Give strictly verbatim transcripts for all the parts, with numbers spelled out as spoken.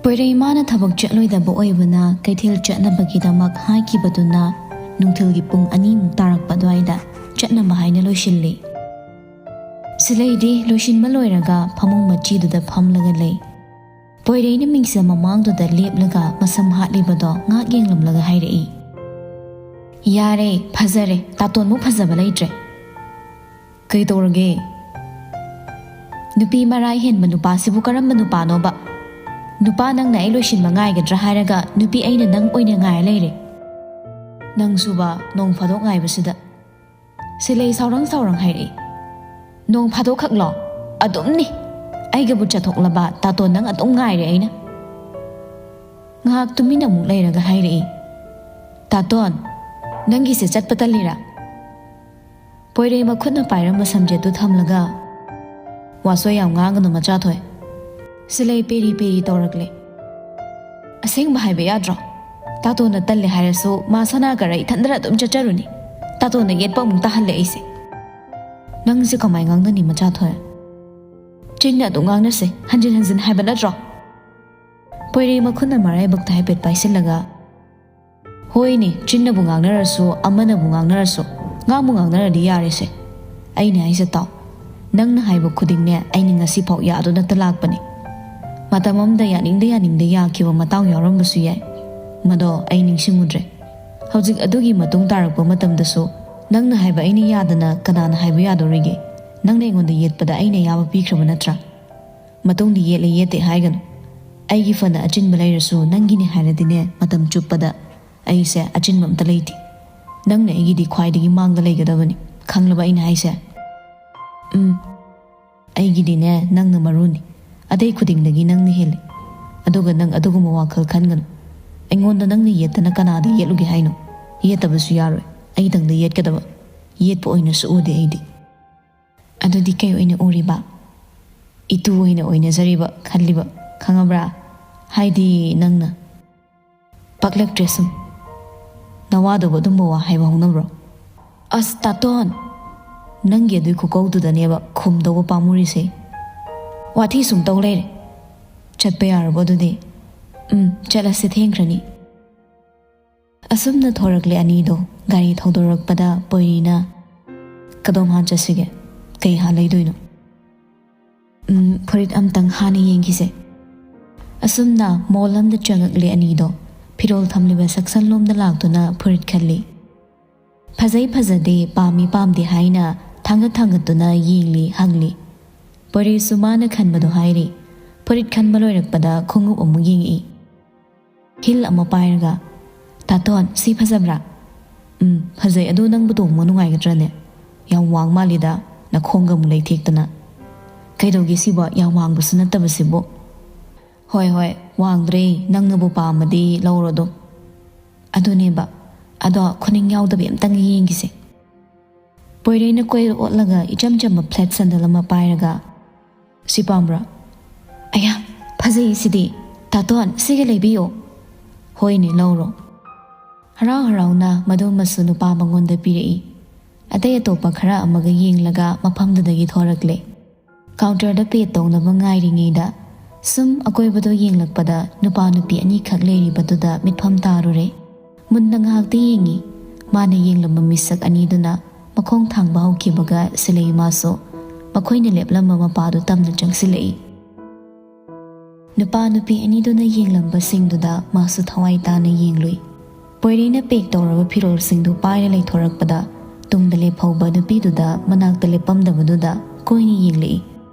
ꯄꯣꯏꯔꯩ ꯃꯥꯅ ꯊꯕꯛ ꯆꯠꯂꯣꯏꯗꯕ ꯑꯣꯏꯕꯅ ꯀꯩꯊꯦꯜ ꯆꯠꯅꯕꯒꯤꯗꯃꯛ ꯍꯥꯏꯈꯤꯕꯗꯨꯅ ꯅꯨꯡꯊꯤꯜꯒꯤ ꯄꯨꯡ ꯑꯅꯤꯃꯨꯛ ꯇꯥꯔꯛꯄ ꯑꯗꯨꯋꯥꯏꯗ ꯆꯠꯅꯕ ꯍꯥꯏꯅ ꯂꯣꯏꯁꯤꯜꯂꯤ꯫ ꯁꯤꯂꯩꯗꯤ ꯂꯣꯏꯁꯤꯟꯕ ꯂꯣꯏꯔꯒ ꯐꯃꯨꯡ ꯃꯆꯤꯗꯨꯗ ꯐꯝꯂꯒ ꯂꯩ꯫ ꯄꯣꯏꯔꯩꯅ ꯃꯤꯡꯁꯦꯜ ꯃꯃꯥꯡꯗꯨꯗ ꯂꯦꯞꯂꯒ ꯃꯁꯝ ꯍꯥꯠꯂꯤꯕꯗꯣ ꯉꯥꯛ ꯌꯦꯡꯂꯝꯂꯒ ꯍꯥꯏꯔꯛꯏ, "ꯌꯥꯔꯦ, ꯐꯖꯔꯦ, ꯇꯥꯇꯣꯟꯃꯨꯛ ꯐꯖꯕ ꯂꯩꯇ꯭ꯔꯦ꯫ ꯀꯩ ꯇꯧꯔꯒꯦ? ꯅꯨꯄꯤ ꯃꯔꯥꯏ ꯍꯦꯟꯕ ꯅꯨꯄꯥꯁꯤꯕꯨ ꯀꯔꯝꯕ ꯅꯨꯄꯥꯅꯣꯕ? ꯅꯨꯄꯥ ꯅꯪꯅ ꯑꯩ ꯂꯣꯏꯁꯤꯟꯕ ꯉꯥꯏꯒꯗ꯭ꯔꯥ ꯍꯥꯏꯔꯒ ꯅꯨꯄꯤ ꯑꯩꯅ ꯅꯪ ꯑꯣꯏꯅ ꯉꯥꯏꯔ ꯂꯩꯔꯦ꯫ ꯅꯪꯁꯨꯕ ꯅꯣꯡ ꯐꯥꯗꯣꯛ ꯉꯥꯏꯕꯁꯤꯗ꯫" ꯁꯤꯂꯩ ꯁꯥꯎꯔꯪ ꯁꯥꯎꯔꯪ ꯍꯥꯏꯔꯛꯏ, "ꯅꯣꯡ ꯐꯥꯗꯣꯛꯈꯛꯂꯣ? ꯑꯗꯨꯝꯅꯤ꯫ ꯑꯩꯒꯕꯨ ꯆꯠꯊꯣꯛꯂꯕ ꯇꯥꯇꯣꯟ ꯅꯪ ꯑꯗꯨꯝ ꯉꯥꯏꯔꯦ ꯑꯩꯅ꯫" ꯉꯥꯏꯍꯥꯛ ꯇꯨꯃꯤꯟꯅ ꯑꯃꯨꯛ ꯂꯩꯔꯒ ꯍꯥꯏꯔꯛꯏ, "ꯇꯥꯇꯣꯟ, ꯅꯪꯒꯤꯁꯦ ꯆꯠꯄ ꯇꯜꯂꯤꯔꯥ?" ꯄꯣꯏꯔꯩ ꯃꯈꯨꯠꯅ ꯄꯥꯏꯔꯝꯕ ꯁꯝꯖꯦꯠꯇꯨ ꯊꯝꯂꯒ, "ꯋꯥꯁꯣꯏ ꯌꯥꯝ ꯉꯥꯡꯒꯅꯨ ꯃꯆꯥꯊꯣꯏ꯫" ꯁꯤꯂꯩ ꯄꯦꯔꯤ ꯄꯦꯔꯤ ꯇꯧꯔꯛꯂꯦ꯫ "ꯑꯁꯦꯡꯕ ꯍꯥꯏꯕ ꯌꯥꯗ꯭ꯔꯣ? ꯇꯥꯇꯣꯟꯅ ꯇꯜꯂꯦ ꯍꯥꯏꯔꯁꯨ ꯃꯥ ꯁꯅꯥ ꯀꯔ ꯏꯊꯟꯗꯔ ꯑꯗꯨꯝ ꯆꯠꯆꯔꯨꯅꯤ꯫ ꯇꯥꯇꯣꯟꯅ ꯌꯦꯠꯄ ꯑꯃꯨꯛ ꯇꯥꯍꯜꯂꯦ ꯑꯩꯁꯦ꯫" "ꯅꯪꯁꯦ ꯀꯃꯥꯏ ꯉꯥꯡꯅꯅꯤ ꯃꯆꯥꯊꯣꯏ? ꯆꯤꯟꯅ ꯑꯗꯨꯝ ꯉꯥꯡꯅꯁꯦ, ꯍꯟꯖꯤꯟ ꯍꯟꯖꯤꯟ ꯍꯥꯏꯕ ꯅꯠꯇ꯭ꯔꯣ?" ꯄꯣꯏꯔꯩ ꯃꯈꯨꯠꯅ ꯃꯔꯥꯏꯕꯛꯇ ꯍꯥꯏꯐꯦꯠ ꯄꯥꯏꯁꯤꯜꯂꯒ, "ꯍꯣꯏꯅꯦ, ꯆꯤꯟꯅꯕꯨ ꯉꯥꯡꯅꯔꯁꯨ, ꯑꯃꯅꯕꯨ ꯉꯥꯡꯅꯔꯁꯨ, ꯉꯥꯡꯕꯨ ꯉꯥꯡꯅꯔꯗꯤ ꯌꯥꯔꯦꯁꯦ꯫ ꯑꯩꯅ ꯍꯥꯏꯁꯦ ꯇꯥꯎ, ꯅꯪꯅ ꯍꯥꯏꯕ ꯈꯨꯗꯤꯡꯅꯦ ꯑꯩꯅ ꯉꯁꯤꯐꯥꯎ ꯌꯥꯗꯨꯅꯇ ꯂꯥꯛꯄꯅꯦ꯫ ꯃꯇꯝ ꯑꯃꯗ ꯌꯥꯅꯤꯡꯗ ꯌꯥꯅꯤꯡꯗ ꯌꯥꯈꯤꯕ ꯃꯇꯥꯡ ꯌꯥꯎꯔꯝꯕꯁꯨ ꯌꯥꯏ, ꯃꯗꯣ ꯑꯩ ꯅꯤꯡꯁꯤꯡꯉꯨꯗ꯭ꯔꯦ꯫ ꯍꯧꯖꯤꯛ ꯑꯗꯨꯒꯤ ꯃꯇꯨꯡ ꯇꯥꯔꯛꯄ ꯃꯇꯝꯗꯁꯨ ꯅꯪꯅ ꯍꯥꯏꯕ ꯑꯩꯅ ꯌꯥꯗꯅ ꯀꯅꯥꯅ ꯍꯥꯏꯕ ꯌꯥꯗꯣꯔꯤꯒꯦ? ꯅꯪꯅ ꯑꯩꯉꯣꯟꯗ ꯌꯦꯠꯄꯗ ꯑꯩꯅ ꯑꯌꯥꯕ ꯄꯤꯈ꯭ꯔꯕ ꯅꯠꯇ꯭ꯔꯥ? ꯃꯇꯨꯡꯗꯤ ꯌꯦꯠꯂꯦ ꯌꯦꯠꯇꯦ ꯍꯥꯏꯒꯅꯨ꯫ ꯑꯩꯒꯤ ꯐꯅ ꯑꯆꯤꯟꯕ ꯂꯩꯔꯁꯨ ꯅꯪꯒꯤꯅꯦ ꯍꯥꯏꯔꯗꯤꯅꯦ, ꯃꯇꯝ ꯆꯨꯞꯄꯗ ꯑꯩꯁꯦ ꯑꯆꯤꯟꯕ ꯑꯝꯇ ꯂꯩꯇꯦ꯫ ꯅꯪꯅ ꯑꯩꯒꯤꯗꯤ ꯈ꯭ꯋꯥꯏꯗꯒꯤ ꯃꯥꯡꯗ ꯂꯩꯒꯗꯕꯅꯤ꯫ ꯈꯪꯂꯕ ꯑꯩꯅ ꯍꯥꯏꯁꯦ?" "ꯎꯝ, ꯑꯩꯒꯤꯗꯤꯅꯦ ꯅꯪꯅ ꯃꯔꯨꯅꯤ꯫ ꯑꯇꯩ ꯈꯨꯗꯤꯡꯗꯒꯤ ꯅꯪꯅ ꯍꯦꯜꯂꯤ꯫ ꯑꯗꯨꯒ ꯅꯪ ꯑꯗꯨꯒꯨꯝꯕ ꯋꯥꯈꯜ ꯈꯟꯒꯅꯨ꯫ ꯑꯩꯉꯣꯟꯗ ꯅꯪꯅ ꯌꯦꯠꯇꯅ ꯀꯅꯥꯗ ꯌꯦꯠꯂꯨꯒꯦ ꯍꯥꯏꯅꯣ? ꯌꯦꯠꯇꯕꯁꯨ ꯌꯥꯔꯣꯏ꯫ ꯑꯩꯗꯪꯗ ꯌꯦꯠꯀꯗꯕ꯫ ꯌꯦꯠꯄ ꯑꯣꯏꯅꯁꯨ ꯎꯗꯦ ꯑꯩꯗꯤ꯫" "ꯑꯗꯨꯗꯤ ꯀꯩ ꯑꯣꯏꯅ ꯎꯔꯤꯕ?" "ꯏꯇꯨ ꯑꯣꯏꯅ ꯑꯣꯏꯅꯖꯔꯤꯕ ꯈꯜꯂꯤꯕ, ꯈꯪꯉꯕ꯭ꯔꯥ? ꯍꯥꯏꯗꯤ ꯅꯪꯅ꯫" "ꯄꯛꯂꯛꯇ꯭ꯔꯦ ꯁꯨꯝ꯫ ꯅꯋꯥꯗꯕꯨ ꯑꯗꯨꯝꯕ ꯋꯥ ꯍꯥꯏꯕ ꯍꯧꯅꯕ꯭ꯔꯣ?" "ꯑꯁ ꯇꯥꯇꯣꯟ, ꯅꯪꯒꯤ ꯑꯗꯨꯏ ꯈꯨꯀꯧꯗꯨꯗꯅꯦꯕ ꯈꯨꯝꯗꯧꯕ ꯄꯥꯝꯃꯨꯔꯤꯁꯦ꯫ ꯋꯥꯊꯤ ꯁꯨꯝ ꯇꯧ ꯂꯩꯔꯦ꯫ ꯆꯠꯄ ꯌꯥꯔꯕꯣ ꯑꯗꯨꯗꯤ?" "ꯎꯝ, ꯆꯠꯂꯁꯤ, ꯊꯦꯡꯈ꯭ꯔꯅꯤ"꯫ ꯑꯁꯨꯝꯅ ꯊꯣꯔꯛꯂꯦ ꯑꯅꯤꯗꯣ꯫ ꯒꯥꯔꯤ ꯊꯧꯗꯣꯔꯛꯄꯗ ꯄꯣꯏꯔꯤꯅ, "ꯀꯗꯣꯝ ꯍꯥꯟ ꯆꯠꯁꯤꯒꯦ? ꯀꯩ ꯍꯥꯟ ꯂꯩꯗꯣꯏꯅꯣ?" "ꯎꯝ, ꯐꯨꯔꯤꯠ ꯑꯝꯇꯪ ꯍꯥꯟꯅ ꯌꯦꯡꯈꯤꯁꯦ"꯫ ꯑꯁꯨꯝꯅ ꯃꯣꯜ ꯑꯝꯗ ꯆꯪꯉꯛꯂꯦ ꯑꯅꯤꯗꯣ꯫ ꯐꯤꯔꯣꯜ ꯊꯝꯂꯤꯕ ꯁꯛꯁꯟ ꯂꯣꯝꯗ ꯂꯥꯛꯇꯨꯅ ꯐꯨꯔꯤꯠ ꯈꯜꯂꯤ꯫ ꯐꯖꯩ ꯐꯖꯗꯦ, ꯄꯥꯝꯃꯤ ꯄꯥꯝꯗꯦ ꯍꯥꯏꯅ ꯊꯥꯡꯒꯠ ꯊꯥꯡꯒꯠꯇꯨꯅ ꯌꯦꯡꯂꯤ, ꯍꯪꯂꯤ꯫ ꯄꯣꯏꯔꯩꯁꯨ ꯃꯥꯅ ꯈꯟꯕꯗꯣ ꯍꯥꯏꯔꯤ꯫ ꯐꯨꯔꯤꯠ ꯈꯟꯕ ꯂꯣꯏꯔꯛꯄꯗ ꯈꯣꯡꯎꯞ ꯑꯃꯨꯛ ꯌꯦꯡꯉꯛꯏ꯫ ꯍꯤꯜ ꯑꯃ ꯄꯥꯏꯔꯒ, "ꯇꯥꯇꯣꯟ, ꯁꯤ ꯐꯖꯕ꯭ꯔꯥ?" "ꯎꯝ, ꯐꯖꯩ꯫ ꯑꯗꯣ ꯅꯪꯕꯨ ꯇꯣꯡꯕ ꯅꯨꯡꯉꯥꯏꯒꯗ꯭ꯔꯅꯦ? ꯌꯥꯝ ꯋꯥꯡ ꯃꯥꯜꯂꯤꯗ, ꯅꯈꯣꯡꯒ ꯑꯃꯨꯛ ꯂꯩꯊꯦꯛꯇꯅ"꯫ "ꯀꯩꯗꯧꯒꯦ ꯁꯤꯕꯣ? ꯌꯥꯝ ꯋꯥꯡꯕꯁꯨ ꯅꯠꯇꯕꯁꯤꯕꯨ"꯫ "ꯍꯣꯏ, ꯍꯣꯏ, ꯋꯥꯡꯗ꯭ꯔꯦ꯫ ꯅꯪꯅꯕꯨ ꯄꯥꯝꯃꯗꯤ ꯂꯧꯔꯣ ꯑꯗꯨꯝ"꯫ "ꯑꯗꯨꯅꯦꯕ꯫ ꯑꯗꯣ ꯈꯨꯅꯤꯡ ꯌꯥꯎꯗꯕꯤ ꯑꯝꯇꯪ ꯌꯦꯡꯈꯤꯁꯦ"꯫ ꯄꯣꯏꯔꯩꯅ ꯀꯣꯏ ꯑꯣꯠꯂꯒ ꯏꯆꯝ ꯆꯝꯕ ꯐ꯭ꯂꯦꯠ ꯁꯦꯟꯗꯜ ꯑꯃ ꯄꯥꯏꯔꯒ, "ꯁꯤ ꯄꯥꯝꯕ꯭ꯔꯥ?" "ꯑꯌꯥ, ꯐꯖꯩ ꯁꯤꯗꯤ꯫ ꯇꯥꯇꯣꯟ, ꯁꯤꯒ ꯂꯩꯕꯤꯌꯣ"꯫ "ꯍꯣꯏꯅꯦ, ꯂꯧꯔꯣ"꯫ ꯍꯔꯥꯎ ꯍꯔꯥꯎꯅ ꯃꯗꯨꯃꯁꯨ ꯅꯨꯄꯥ ꯃꯉꯣꯟꯗ ꯄꯤꯔꯛꯏ꯫ ꯑꯇꯩ ꯑꯇꯣꯞꯄ ꯈꯔ ꯑꯃꯒ ꯌꯦꯡꯂꯒ ꯃꯐꯝꯗꯨꯗꯒꯤ ꯊꯣꯔꯛꯂꯦ꯫ ꯀꯥꯎꯟꯇꯔꯗ ꯄꯦ ꯇꯧꯅꯕ ꯉꯥꯏꯔꯤꯉꯩꯗ ꯁꯨꯝ ꯑꯀꯣꯏꯕꯗꯣ ꯌꯦꯡꯂꯛꯄꯗ ꯅꯨꯄꯥ ꯅꯨꯄꯤ ꯑꯅꯤꯈꯛ ꯂꯩꯔꯤꯕꯗꯨꯗ ꯃꯤꯠꯐꯝ ꯇꯥꯔꯨꯔꯦ꯫ ꯃꯨꯟꯅ ꯉꯥꯏꯍꯥꯛꯇꯤ ꯌꯦꯡꯉꯤ꯫ ꯃꯥꯅ ꯌꯦꯡꯂꯝꯕ ꯃꯤꯁꯛ ꯑꯅꯤꯗꯨꯅ ꯃꯈꯣꯡ ꯊꯥꯡꯕ ꯍꯧꯈꯤꯕꯒ ꯁꯤꯂꯩ ꯃꯥꯁꯨ ꯃꯈꯣꯏꯅ ꯂꯦꯞꯂꯝꯕ ꯃꯄꯥꯗꯨ ꯇꯝꯅ ꯆꯪꯁꯤꯜꯂꯛꯏ꯫ ꯅꯨꯄꯥ ꯅꯨꯄꯤ ꯑꯅꯤꯗꯨꯅ ꯌꯦꯡꯂꯝꯕꯁꯤꯡꯗꯨꯗ ꯃꯥꯁꯨ ꯊꯋꯥꯏ ꯇꯥꯅ ꯌꯦꯡꯂꯨꯏ꯫ ꯄꯣꯏꯔꯩꯅ ꯄꯦꯛ ꯇꯧꯔꯕ ꯐꯤꯔꯣꯜꯁꯤꯡꯗꯨ ꯄꯥꯏꯔ ꯂꯩꯊꯣꯔꯛꯄꯗ ꯇꯨꯡꯗ ꯂꯦꯞꯍꯧꯕ ꯅꯨꯄꯤꯗꯨꯗ ꯃꯅꯥꯛꯇ ꯂꯦꯞꯄꯝꯗꯕꯗꯨꯗ ꯀꯣꯏꯅ ꯌꯦꯡꯂꯛꯏ꯫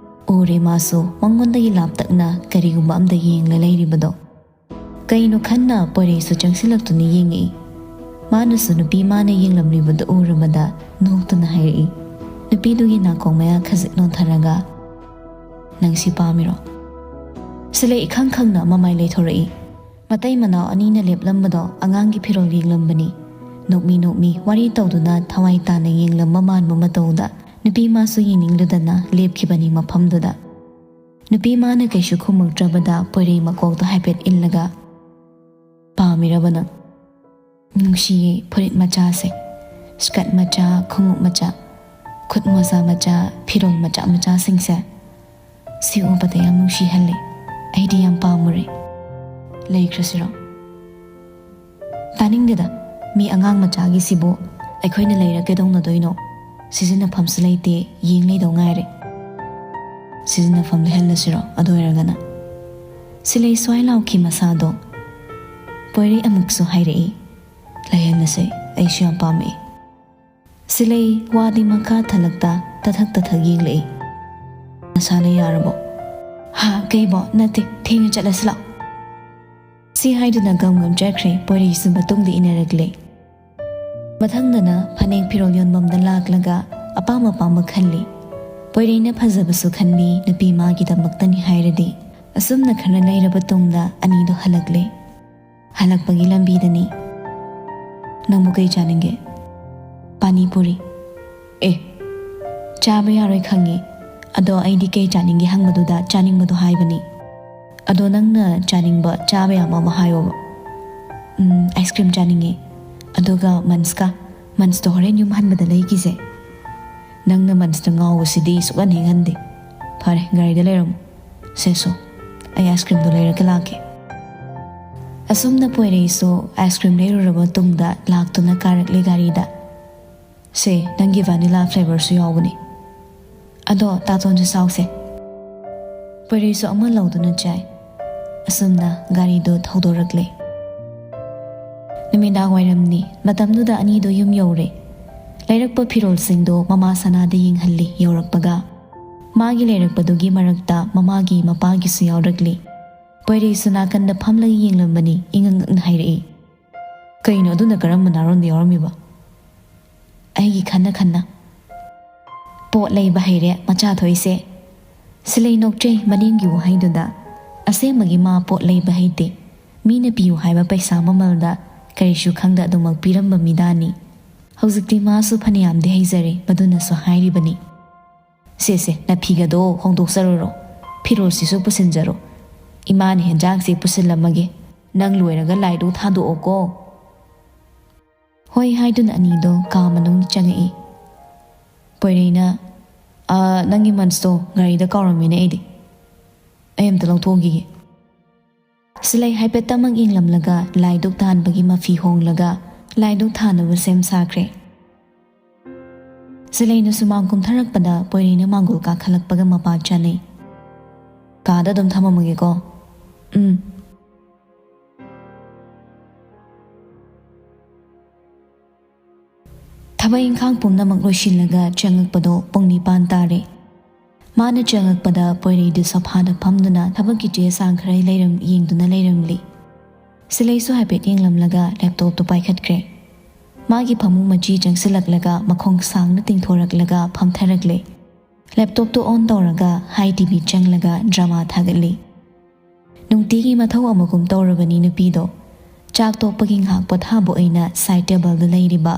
ꯎꯔꯦ ꯃꯥꯁꯨ ꯃꯉꯣꯟꯗꯒꯤ ꯂꯥꯞꯇꯛꯅ ꯀꯔꯤꯒꯨꯝꯕ ꯑꯝꯗ ꯌꯦꯡꯂ ꯂꯩꯔꯤꯕꯗꯣ꯫ ꯀꯩꯅꯣ ꯈꯟꯅ ꯄꯣꯏꯔꯩꯁꯨ ꯆꯪꯁꯤꯜꯂꯛꯇꯨꯅ ꯌꯦꯡꯉꯛꯏ꯫ ꯃꯥꯅꯁꯨ ꯅꯨꯄꯤ ꯃꯥꯅ ꯌꯦꯡꯂꯝꯂꯤꯕꯗꯨ ꯎꯔꯕꯗ ꯅꯣꯛꯇꯨꯅ ꯍꯥꯏꯔꯛꯏ꯫ ꯅꯨꯄꯤꯗꯨꯒꯤ ꯅꯥꯀꯣꯡ ꯃꯌꯥ ꯈꯖꯤꯛ ꯅꯣꯟꯊꯔꯒ, "ꯅꯪ ꯁꯤ ꯄꯥꯝꯃꯤꯔꯣ?" ꯁꯤꯂꯩ ꯏꯈꯪ ꯈꯪꯅ ꯃꯃꯥꯏ ꯂꯩꯊꯣꯔꯛꯏ꯫ ꯃꯇꯩ ꯃꯅꯥꯎ ꯑꯅꯤꯅ ꯂꯦꯞꯂꯝꯕꯗꯣ ꯑꯉꯥꯡꯒꯤ ꯐꯤꯔꯣꯜ ꯌꯦꯡꯂꯝꯕꯅꯤ꯫ ꯅꯣꯛꯃꯤ ꯅꯣꯛꯃꯤ ꯋꯥꯔꯤ ꯇꯧꯗꯨꯅ ꯊꯋꯥꯏ ꯇꯥꯅ ꯌꯦꯡꯂꯝꯕ ꯃꯥꯟꯕ ꯃꯇꯧꯗ ꯅꯨꯄꯤ ꯃꯥꯁꯨ ꯌꯦꯡꯅꯤꯡꯂꯨꯗꯅ ꯂꯦꯞꯈꯤꯕꯅꯤ ꯃꯐꯝꯗꯨꯗ꯫ ꯅꯨꯄꯤ ꯃꯥꯅ ꯀꯩꯁꯨ ꯈꯨꯝꯃꯛꯇ꯭ꯔꯕꯗ ꯄꯣꯏꯔꯩ ꯃꯀꯣꯛꯇꯣ ꯍꯥꯏꯐꯦꯠ ꯏꯜꯂꯒ, "ꯄꯥꯝꯃꯤꯔꯕ ꯅꯪ?" "ꯅꯨꯡꯁꯤꯌꯦ ꯐꯨꯔꯤꯠ ꯃꯆꯥꯁꯦ, ꯁ꯭ꯀꯔꯠ ꯃꯆꯥ, ꯈꯣꯡꯎꯞ ꯃꯆꯥ, ꯈꯨꯠ ꯃꯣꯖꯥ ꯃꯆꯥ, ꯐꯤꯔꯣꯜ ꯃꯆꯥ ꯃꯆꯥꯁꯤꯡꯁꯦ꯫ ꯁꯤ ꯎꯕꯗ ꯌꯥꯝ ꯅꯨꯡꯁꯤꯍꯜꯂꯦ꯫ ꯑꯩꯗꯤ ꯌꯥꯝ ꯄꯥꯝꯃꯨꯔꯦ"꯫ ꯂꯩꯈ꯭ꯔꯁꯤꯔꯣ? ꯇꯥꯅꯤꯡꯗꯦꯗ, ꯃꯤ ꯑꯉꯥꯡ ꯃꯆꯥꯒꯤꯁꯤꯕꯨ ꯑꯩꯈꯣꯏꯅ ꯂꯩꯔ ꯀꯩꯗꯧꯅꯗꯣꯏꯅꯣ? ꯁꯤꯖꯤꯟꯅꯐꯝꯁꯨ ꯂꯩꯇꯦ, ꯌꯦꯡ ꯂꯩꯗꯧ ꯉꯥꯏꯔꯦ꯫ ꯁꯤꯖꯤꯟꯅꯐꯝ ꯂꯩꯍꯜꯂꯁꯤꯔꯣ ꯑꯗꯨ ꯑꯣꯏꯔꯒꯅ? ꯁꯤꯂꯩ ꯁ꯭ꯋꯥꯏ ꯂꯥꯎꯈꯤ ꯃꯁꯥꯗꯣ꯫ ꯄꯣꯏꯔꯩ ꯑꯃꯨꯛꯁꯨ ꯍꯥꯏꯔꯛꯏ, "ꯂꯩꯍꯜꯂꯁꯦ, ꯑꯩꯁꯨ ꯌꯥꯝ ꯄꯥꯝꯃꯛꯏ"꯫ ꯁꯤꯂꯩ ꯋꯥꯗꯤ ꯃꯈꯥ ꯊꯜꯂꯛꯇ ꯇꯊꯛ ꯇꯊꯛ ꯌꯦꯡꯂꯛꯏ꯫ "ꯅꯁꯥꯅ ꯌꯥꯔꯕꯣ?" "ꯍꯥ, ꯀꯩꯕꯣ? ꯅꯠꯇꯦ, ꯊꯦꯡꯅ ꯆꯠꯂꯁꯤ ꯂꯥꯛꯑꯣ"꯫ ꯁꯤ ꯍꯥꯏꯗꯨꯅ ꯒꯝ ꯒꯝ ꯆꯠꯈ꯭ꯔꯦ꯫ ꯄꯣꯏꯔꯩꯁꯨ ꯃꯇꯨꯡꯗ ꯏꯟꯅꯔꯛꯂꯦ꯫ ꯃꯊꯪꯗꯅ ꯐꯅꯦꯛ ꯐꯤꯔꯣꯜ ꯌꯣꯟꯐꯝꯗ ꯂꯥꯛꯂꯒ ꯑꯄꯥꯝ ꯑꯄꯥꯝꯕ ꯈꯜꯂꯤ꯫ ꯄꯣꯏꯔꯩꯅ ꯐꯖꯕꯁꯨ ꯈꯟꯕꯤ, ꯅꯨꯄꯤ ꯃꯥꯒꯤꯗꯃꯛꯇꯅꯤ ꯍꯥꯏꯔꯗꯤ꯫ ꯑꯁꯨꯝꯅ ꯈꯔ ꯂꯩꯔꯕ ꯇꯨꯡꯗ ꯑꯅꯤꯗꯣ ꯍꯜꯂꯛꯂꯦ꯫ ꯍꯜꯂꯛꯄꯒꯤ ꯂꯝꯕꯤꯗꯅꯤ꯫ "ꯅꯪꯕꯨ ꯀꯩ ꯆꯥꯅꯤꯡꯒꯦ?" "ꯄꯥꯅꯤ ꯄꯨꯔꯤ"꯫ "ꯑꯦ, ꯆꯥꯕ ꯌꯥꯔꯣꯏ ꯈꯪꯉꯤ꯫ ꯑꯗꯣ ꯑꯩꯗꯤ ꯀꯩ ꯆꯥꯅꯤꯡꯒꯦ ꯍꯪꯕꯗꯨꯗ ꯆꯥꯅꯤꯡꯕꯗꯣ ꯍꯥꯏꯕꯅꯤ꯫ ꯑꯗꯣ ꯅꯪꯅ ꯆꯥꯅꯤꯡꯕ ꯆꯥꯕ ꯌꯥꯕ ꯑꯃ ꯍꯥꯏꯌꯣꯕ"꯫ "ꯎꯝ, ꯑꯥꯏꯁ ꯀ꯭ꯔꯤꯝ ꯆꯥꯅꯤꯡꯉꯦ꯫ ꯑꯗꯨꯒ ꯃꯟꯁꯀ꯫ ꯃꯟꯁꯇꯣ ꯍꯣꯔꯦꯟ ꯌꯨꯝ ꯍꯟꯕꯗ ꯂꯩꯈꯤꯁꯦ"꯫ "ꯅꯪꯅ ꯃꯟꯁꯇ ꯉꯥꯎꯕꯁꯤꯗꯤ ꯁꯨꯛꯍꯟ ꯍꯦꯛ ꯍꯟꯗꯦ꯫ ꯐꯔꯦ, ꯒꯥꯔꯤꯗ ꯂꯩꯔꯝꯃꯣ꯫ ꯁꯦ ꯁꯣ, ꯑꯩ ꯑꯥꯏꯁ ꯀ꯭ꯔꯤꯝꯗꯣ ꯂꯩꯔꯒ ꯂꯥꯛꯀꯦ"꯫ ꯑꯁꯨꯝꯅ ꯄꯣꯏꯔꯩꯁꯨ ꯑꯥꯏꯁ ꯀ꯭ꯔꯤꯝ ꯂꯩꯔꯨꯔꯕ ꯇꯨꯡꯗ ꯂꯥꯛꯇꯨꯅ ꯀꯥꯔꯛꯂꯦ ꯒꯥꯔꯤꯗ꯫ "ꯁꯦ, ꯅꯪꯒꯤ ꯚꯦꯅꯤꯂꯥ ꯐ꯭ꯂꯦꯕꯔꯁꯨ ꯌꯥꯎꯕꯅꯤ꯫ ꯑꯗꯣ ꯇꯥꯇꯣꯟꯁꯨ ꯆꯥꯎꯁꯦ"꯫ ꯄꯣꯏꯔꯩꯁꯨ ꯑꯃ ꯂꯧꯗꯨꯅ ꯆꯥꯏ꯫ ꯑꯁꯨꯝꯅ ꯒꯥꯔꯤꯗꯨ ꯊꯧꯗꯣꯔꯛꯂꯦ꯫ ꯅꯨꯃꯤꯗꯥꯡ ꯋꯥꯏꯔꯝꯅꯤ꯫ ꯃꯇꯝꯗꯨꯗ ꯑꯅꯤꯗꯨ ꯌꯨꯝ ꯌꯧꯔꯦ꯫ ꯂꯩꯔꯛꯄ ꯐꯤꯔꯣꯜꯁꯤꯡꯗꯣ ꯃꯃꯥ ꯁꯅꯥꯗ ꯌꯦꯡꯍꯜꯂꯤ꯫ ꯌꯧꯔꯛꯄꯒ ꯃꯥꯒꯤ ꯂꯩꯔꯛꯄꯗꯨꯒꯤ ꯃꯔꯛꯇ ꯃꯃꯥꯒꯤ ꯃꯄꯥꯒꯤꯁꯨ ꯌꯥꯎꯔꯛꯂꯤ꯫ ꯄꯣꯏꯔꯩꯁꯨ ꯅꯥꯀꯟꯗ ꯐꯝꯂꯒ ꯌꯦꯡꯂꯝꯕꯅꯤ꯫ ꯏꯉꯛ ꯉꯛꯅ ꯍꯥꯏꯔꯛꯏ, "ꯀꯩꯅꯣ, ꯑꯗꯨꯅ ꯀꯔꯝꯕ ꯅꯥꯔꯣꯟꯗ ꯌꯥꯎꯔꯝꯃꯤꯕ?" "ꯑꯩꯒꯤ ꯈꯟꯅ ꯈꯟꯅ"꯫ "ꯄꯣꯠ ꯂꯩꯕ ꯍꯩꯔꯦ ꯃꯆꯥ ꯊꯣꯛꯏꯁꯦ"꯫ ꯁꯤꯂꯩ ꯅꯣꯛꯆꯩ ꯃꯅꯦꯝꯒꯤ ꯋꯥꯍꯩꯗꯨꯗ꯫ ꯑꯁꯦꯡꯕꯒꯤ ꯃꯥ ꯄꯣꯠ ꯂꯩꯕ ꯍꯩꯇꯦ꯫ ꯃꯤꯅ ꯄꯤꯌꯨ ꯍꯥꯏꯕ ꯄꯩꯁꯥ ꯃꯃꯜꯗ ꯀꯔꯤꯁꯨ ꯈꯪꯗ ꯑꯗꯨꯃꯛ ꯄꯤꯔꯝꯕ ꯃꯤꯗꯥꯅꯤ꯫ ꯍꯧꯖꯤꯛꯇꯤ ꯃꯥꯁꯨ ꯐꯅꯌꯥꯝꯗꯤ ꯍꯩꯖꯔꯦ, ꯃꯗꯨꯅꯁꯨ ꯍꯥꯏꯔꯤꯕꯅꯤ꯫ "ꯁꯦ ꯁꯦ, ꯅꯐꯤꯒꯗꯣ ꯍꯣꯡꯗꯣꯛꯆꯔꯨꯔꯣ꯫ ꯐꯤꯔꯣꯜꯁꯤꯁꯨ ꯄꯨꯁꯤꯟꯖꯔꯣ꯫ ꯏꯃꯥꯅ ꯍꯦꯟꯖꯥꯡꯁꯦ ꯄꯨꯁꯤꯜꯂꯝꯃꯒꯦ꯫ ꯅꯪ ꯂꯣꯏꯔꯒ ꯂꯥꯏꯗꯨ ꯊꯥꯗꯣꯛꯑꯣꯀꯣ"꯫ ꯍꯣꯏ ꯍꯥꯏꯗꯨꯅ ꯑꯅꯤꯗꯣ ꯀꯥ ꯃꯅꯨꯡ ꯆꯪꯉꯛꯏ꯫ ꯄꯣꯏꯔꯩꯅ, "ꯑ, ꯅꯪꯒꯤ ꯃꯟꯁꯇꯣ ꯒꯥꯔꯤꯗ ꯀꯥꯎꯔꯝꯃꯤꯅꯦ ꯑꯩꯗꯤ꯫ ꯑꯩ ꯑꯝꯇ ꯂꯧꯊꯣꯛꯈꯤꯒꯦ"꯫ ꯁꯤꯂꯩ ꯍꯥꯏꯐꯦꯠꯇꯃꯛ ꯌꯦꯡꯂꯝꯂꯒ ꯂꯥꯏꯗꯨꯛ ꯊꯥꯟꯕꯒꯤ ꯃꯐꯤ ꯍꯣꯡꯂꯒ ꯂꯥꯏꯗꯨꯛ ꯊꯥꯅꯕ ꯁꯦꯝ ꯁꯥꯈ꯭ꯔꯦ꯫ ꯁꯤꯂꯩꯅ ꯁꯨꯃꯥꯡ ꯀꯨꯝꯊꯔꯛꯄꯗ ꯄꯣꯏꯔꯩꯅ ꯃꯥꯡꯒꯣꯜ ꯀꯥꯈꯠꯂꯛꯄꯒ ꯃꯄꯥ ꯆꯥꯅꯩ꯫ "ꯀꯥꯗ ꯑꯗꯨꯝ ꯊꯝꯃꯝꯃꯒꯦꯀꯣ꯫" "ꯎꯝ꯫" ꯊꯕꯛ ꯏꯪꯈꯥꯡ ꯄꯨꯝꯅꯃꯛ ꯂꯣꯏꯁꯤꯜꯂꯒ ꯆꯪꯉꯛꯄꯗꯣ ꯄꯨꯡ ꯅꯤꯄꯥꯟ ꯇꯥꯔꯦ꯫ ꯃꯥꯅ ꯆꯪꯉꯛꯄꯗ ꯄꯣꯏꯔꯩꯗꯤ ꯁꯣꯐꯥꯗ ꯐꯝꯗꯨꯅ ꯊꯕꯛꯀꯤ ꯆꯦ ꯆꯥꯡ ꯈꯔ ꯂꯩꯔꯝ-, ꯌꯦꯡꯗꯨꯅ ꯂꯩꯔꯝꯂꯤ꯫ ꯁꯤꯂꯩꯁꯨ ꯍꯥꯏꯐꯦꯠ ꯌꯦꯡꯂꯝꯂꯒ ꯂꯦꯞꯇꯣꯞꯇꯨ ꯄꯥꯏꯈꯠꯈ꯭ꯔꯦ꯫ ꯃꯥꯒꯤ ꯐꯃꯨꯡ ꯃꯆꯤ ꯆꯪꯁꯤꯜꯂꯛꯂꯒ ꯃꯈꯣꯡ ꯁꯥꯡꯅ ꯇꯤꯡꯊꯣꯔꯛꯂꯒ ꯐꯝꯊꯔꯛꯂꯦ꯫ ꯂꯦꯞꯇꯣꯞꯇꯨ ꯑꯣꯟ ꯇꯧꯔꯒ ꯍꯥꯏ ꯇꯤ ꯚꯤ ꯆꯪꯂꯒ ꯗ꯭ꯔꯃꯥ ꯊꯥꯒꯠꯂꯤ꯫ ꯅꯨꯡꯇꯤꯒꯤ ꯃꯊꯧ ꯑꯃꯒꯨꯝ ꯇꯧꯔꯕꯅꯤ ꯅꯨꯄꯤꯗꯣ꯫ ꯆꯥꯛ ꯇꯣꯛꯄꯒꯤ ꯉꯥꯏꯍꯥꯛ ꯄꯣꯊꯥꯕ ꯑꯣꯏꯅ ꯁꯥꯏꯠ ꯇꯦꯕꯜꯗ ꯂꯩꯔꯤꯕ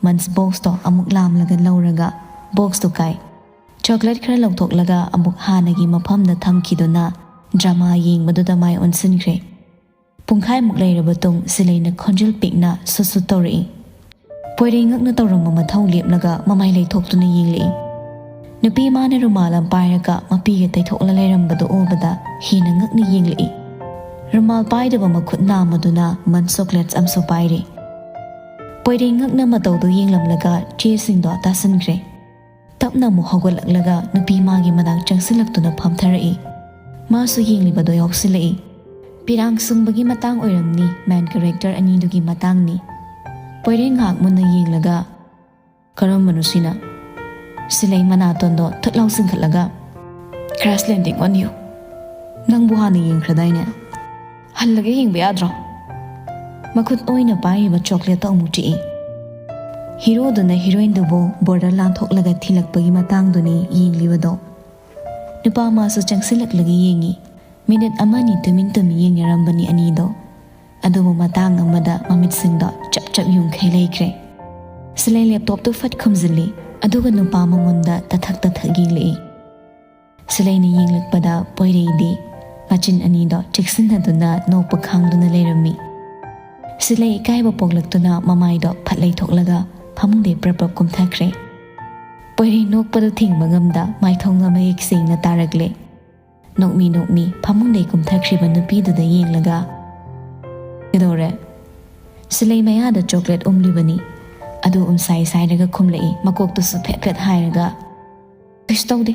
ꯃꯟꯁ ꯕꯣꯛꯁꯇꯣ ꯑꯃꯨꯛ ꯂꯥꯝꯂꯒ ꯂꯧꯔꯒ ꯕꯣꯛꯁꯇꯨ ꯀꯥꯏ꯫ ꯆꯣꯀ꯭ꯂꯦꯠ ꯈꯔ ꯂꯧꯊꯣꯛꯂꯒ ꯑꯃꯨꯛ ꯍꯥꯟꯅꯒꯤ ꯃꯐꯝꯗ ꯊꯝꯈꯤꯗꯨꯅ ꯗ꯭ꯔꯃꯥ ꯌꯦꯡꯕꯗꯨꯗ ꯃꯥꯏ ꯑꯣꯟꯁꯤꯟꯈ꯭ꯔꯦ꯫ ꯄꯨꯡꯈꯥꯏꯃꯨꯛ ꯂꯩꯔꯕ ꯇꯨꯡ ꯁꯤꯂꯩꯅ ꯈꯣꯟꯖꯦꯜ ꯄꯤꯛꯅ ꯁꯨꯠ ꯁꯨꯠ ꯇꯧꯔꯛꯏ꯫ ꯄꯣꯏꯔꯩ ꯉꯛꯅ ꯇꯧꯔꯝꯕ ꯃꯊꯧ ꯂꯦꯞꯂꯒ ꯃꯃꯥꯏ ꯂꯩꯊꯣꯛꯇꯨꯅ ꯌꯦꯡꯂꯛꯏ꯫ ꯅꯨꯄꯤ ꯃꯥꯅ ꯔꯨꯃꯥꯜ ꯑꯃ ꯄꯥꯏꯔꯒ ꯃꯄꯤꯒ ꯇꯩꯊꯣꯛꯂ ꯂꯩꯔꯝꯕꯗꯨ ꯎꯕꯗ ꯍꯦꯟꯅ ꯉꯛꯅ ꯌꯦꯡꯂꯛꯏ꯫ ꯔꯨꯃꯥꯜ ꯄꯥꯏꯗꯕ ꯃꯈꯨꯠ ꯅꯥꯝꯃꯗꯨꯅ ꯃꯟ ꯆꯣꯀ꯭ꯂꯦꯠꯁ ꯑꯃꯁꯨ ꯄꯥꯏꯔꯤ꯫ ꯄꯣꯏꯔꯩ ꯉꯛꯅ ꯃꯇꯧꯗꯨ ꯌꯦꯡꯂꯝꯂꯒ ꯆꯦꯁꯤꯡꯗꯣ ꯇꯥꯁꯤꯟꯈ꯭ꯔꯦ꯫ ꯇꯞꯅ ꯑꯃꯨꯛ ꯍꯧꯒꯠꯂꯛꯂꯒ ꯅꯨꯄꯤ ꯃꯥꯒꯤ ꯃꯅꯥꯛ ꯆꯪꯁꯤꯜꯂꯛꯇꯨꯅ ꯐꯝꯊꯔꯛꯏ꯫ ꯃꯥꯁꯨ ꯌꯦꯡꯂꯤꯕꯗꯣ ꯌꯥꯎꯁꯤꯜꯂꯛꯏ꯫ ꯄꯤꯔꯥꯡ ꯁꯨꯡꯕꯒꯤ ꯃꯇꯥꯡ ꯑꯣꯏꯔꯝꯅꯤ, ꯃꯦꯟ ꯀꯦꯔꯦꯛꯇꯔ ꯑꯅꯤꯗꯨꯒꯤ ꯃꯇꯥꯡꯅꯤ꯫ ꯄꯣꯏꯔꯩ ꯉꯥꯏꯍꯥꯛ ꯃꯨꯟꯅ ꯌꯦꯡꯂꯒ, "ꯀꯔꯝꯕꯅꯣ ꯁꯤꯅ?" ꯁꯤꯂꯩ ꯃꯅꯥꯇꯣꯟꯗꯣ ꯊꯨꯠ ꯂꯥꯎ ꯆꯤꯡꯈꯠꯂꯒ, "Crash Landing on You꯫ ꯅꯪꯕꯨ ꯍꯥꯟꯅ ꯌꯦꯡꯈ꯭ꯔꯗꯥꯏꯅꯦ? ꯍꯜꯂꯒ ꯌꯦꯡꯕ ꯌꯥꯗ꯭ꯔꯣ?" ꯃꯈꯨꯠ ꯑꯣꯏꯅ ꯄꯥꯏꯔꯤꯕ ꯆꯣꯀ꯭ꯂꯦꯠꯇꯣ ꯑꯃꯨꯛ ꯆꯤꯛꯏ꯫ ꯍꯤꯔꯣꯗꯨꯅ ꯍꯤꯔꯣꯏꯟꯗꯨꯕꯨ ꯕꯣꯔꯗꯔ ꯂꯥꯟꯊꯣꯛꯂꯒ ꯊꯤꯜꯂꯛꯄꯒꯤ ꯃꯇꯥꯡꯗꯨꯅꯤ ꯌꯦꯡꯂꯤꯕꯗꯣ꯫ ꯅꯨꯄꯥ ꯃꯥꯁꯨ ꯆꯪꯁꯤꯜꯂꯛꯂꯒ ꯌꯦꯡꯉꯤ꯫ ꯃꯤꯅꯤꯠ ꯑꯃꯅꯤ ꯇꯨꯃꯤꯟ ꯇꯨꯃꯤꯟ ꯌꯦꯡꯅꯔꯝꯕꯅꯤ ꯑꯅꯤꯗꯣ꯫ ꯑꯗꯨꯕꯨ ꯃꯇꯥꯡ ꯑꯃꯗ ꯃꯃꯤꯠꯁꯤꯡꯗꯣ ꯆꯞ ꯆꯞ ꯌꯨꯡꯈꯩ ꯂꯩꯈ꯭ꯔꯦ꯫ ꯁꯤꯂꯩ ꯂꯦꯞꯇꯣꯞꯇꯨ ꯐꯠ ꯈꯨꯝꯖꯤꯜꯂꯤ, ꯑꯗꯨꯒ ꯅꯨꯄꯥ ꯃꯉꯣꯟꯗ ꯇꯊꯛ ꯇꯊꯛ ꯌꯦꯡꯂꯛꯏ꯫ ꯁꯤꯂꯩꯅ ꯌꯦꯡꯂꯛꯄꯗ ꯄꯣꯏꯔꯩꯗꯤ ꯃꯆꯤꯟ ꯑꯅꯤꯗꯣ ꯆꯦꯛꯁꯤꯟꯅꯗꯨꯅ ꯅꯣꯛꯄ ꯈꯥꯡꯗꯨꯅ ꯂꯩꯔꯝꯃꯤ꯫ ꯁꯤꯂꯩ ꯏꯀꯥꯏꯕ ꯄꯣꯛꯂꯛꯇꯨꯅ ꯃꯃꯥꯏꯗꯣ ꯐꯠ ꯂꯩꯊꯣꯛꯂꯒ ꯐꯃꯨꯡꯗꯩ ꯄ꯭ꯔꯞ ꯄ꯭ꯔꯞ ꯀꯨꯝꯊꯈ꯭ꯔꯦ꯫ ꯄꯣꯏꯔꯩ ꯅꯣꯛꯄꯗꯨ ꯊꯤꯡꯕ ꯉꯝꯗ ꯃꯥꯏꯊꯣꯡꯗ ꯃꯌꯦꯛ ꯁꯦꯡꯅ ꯇꯥꯔꯛꯂꯦ꯫ ꯅꯣꯛꯃꯤ ꯅꯣꯛꯃꯤ ꯐꯃꯨꯡꯗꯩ ꯀꯨꯝꯊꯈ꯭ꯔꯤꯕ ꯅꯨꯄꯤꯗꯨꯗ ꯌꯦꯡꯂꯒ, "ꯀꯩꯗꯧꯔꯦ?" ꯁꯤꯂꯩ ꯃꯌꯥꯗ ꯆꯣꯀ꯭ꯂꯦꯠ ꯎꯝꯂꯤꯕꯅꯤ꯫ ꯑꯗꯨ ꯎꯝꯁꯥꯏ ꯁꯥꯏꯔꯒ ꯈꯨꯝꯂꯛꯏ, ꯃꯀꯣꯛꯇꯨꯁꯨ ꯐꯦꯠ ꯐꯦꯠ ꯍꯥꯏꯔꯒ, "ꯀꯩꯁꯨ ꯇꯧꯗꯦ꯫"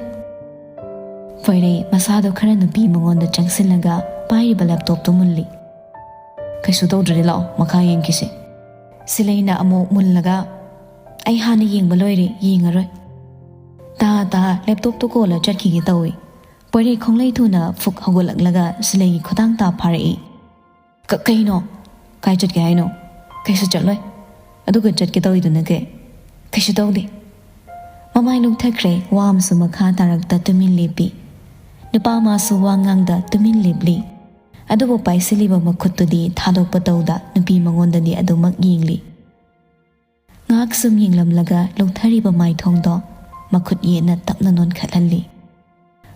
ꯄꯣꯏꯔꯩ ꯃꯁꯥꯗꯣ ꯈꯔ ꯅꯨꯄꯤ ꯃꯉꯣꯟꯗ ꯆꯪꯁꯤꯜꯂꯒ ꯄꯥꯏꯔꯤꯕ ꯂꯦꯞꯇꯣꯞꯇꯣ ꯃꯨꯜꯂꯤ꯫ "ꯀꯩꯁꯨ ꯇꯧꯗ꯭ꯔꯗꯤ ꯂꯥꯛꯑꯣ, ꯃꯈꯥ ꯌꯦꯡꯈꯤꯁꯤ꯫" ꯁꯤꯂꯩꯅ ꯑꯃꯨꯛ ꯃꯨꯜꯂꯒ, "ꯑꯩ ꯍꯥꯟꯅ ꯌꯦꯡꯕ ꯂꯣꯏꯔꯦ, ꯌꯦꯡꯉꯔꯣꯏ꯫" ꯇꯥ ꯇꯥ ꯂꯦꯞꯇꯣꯞꯇꯣ ꯀꯣꯜꯂ ꯆꯠꯈꯤꯒꯦ ꯇꯧꯏ꯫ ꯄꯣꯏꯔꯩ ꯈꯣꯡꯂꯩ ꯊꯨꯅ ꯐꯨꯛ ꯍꯧꯒꯠꯂꯛꯂꯒ ꯁꯤꯂꯩꯒꯤ ꯈꯨꯗꯥꯡ ꯇꯥ ꯐꯥꯔꯛꯏ꯫ "ꯀ-, ꯀꯩꯅꯣ? ꯀꯥꯏ ꯆꯠꯀꯦ ꯍꯥꯏꯅꯣ?" "ꯀꯩꯁꯨ ꯆꯠꯂꯣꯏ꯫ ꯑꯗꯨꯒ ꯆꯠꯀꯦ ꯇꯧꯔꯤꯗꯨꯅ ꯀꯩ?" "ꯀꯩꯁꯨ ꯇꯧꯗꯦ꯫" ꯃꯃꯥꯏ ꯂꯨꯞꯊꯈ꯭ꯔꯦ, ꯋꯥ ꯑꯃꯁꯨ ꯃꯈꯥ ꯇꯥꯔꯛꯇ ꯇꯨꯃꯤꯟ ꯂꯦꯞꯄꯤ꯫ ꯅꯨꯄꯥ ꯃꯥꯁꯨ ꯋꯥ ꯉꯥꯡꯗ ꯇꯨꯃꯤꯟ ꯂꯦꯞꯂꯤ꯫ ꯑꯗꯨꯕꯨ ꯄꯥꯏꯁꯤꯜꯂꯤꯕ ꯃꯈꯨꯠꯇꯨꯗꯤ ꯊꯥꯗꯣꯛꯄ ꯇꯧꯗ ꯅꯨꯄꯤ ꯃꯉꯣꯟꯗꯗꯤ ꯑꯗꯨꯃꯛ ꯌꯦꯡꯂꯤ꯫ ꯉꯥꯏꯍꯥꯛ ꯁꯨꯝ ꯌꯦꯡꯂꯝꯂꯒ ꯂꯨꯞꯊꯔꯤꯕ ꯃꯥꯏꯊꯣꯡꯗꯣ ꯃꯈꯨꯠ ꯌꯦꯠꯅ ꯇꯞꯅ ꯅꯣꯟꯈꯠꯍꯜꯂꯤ꯫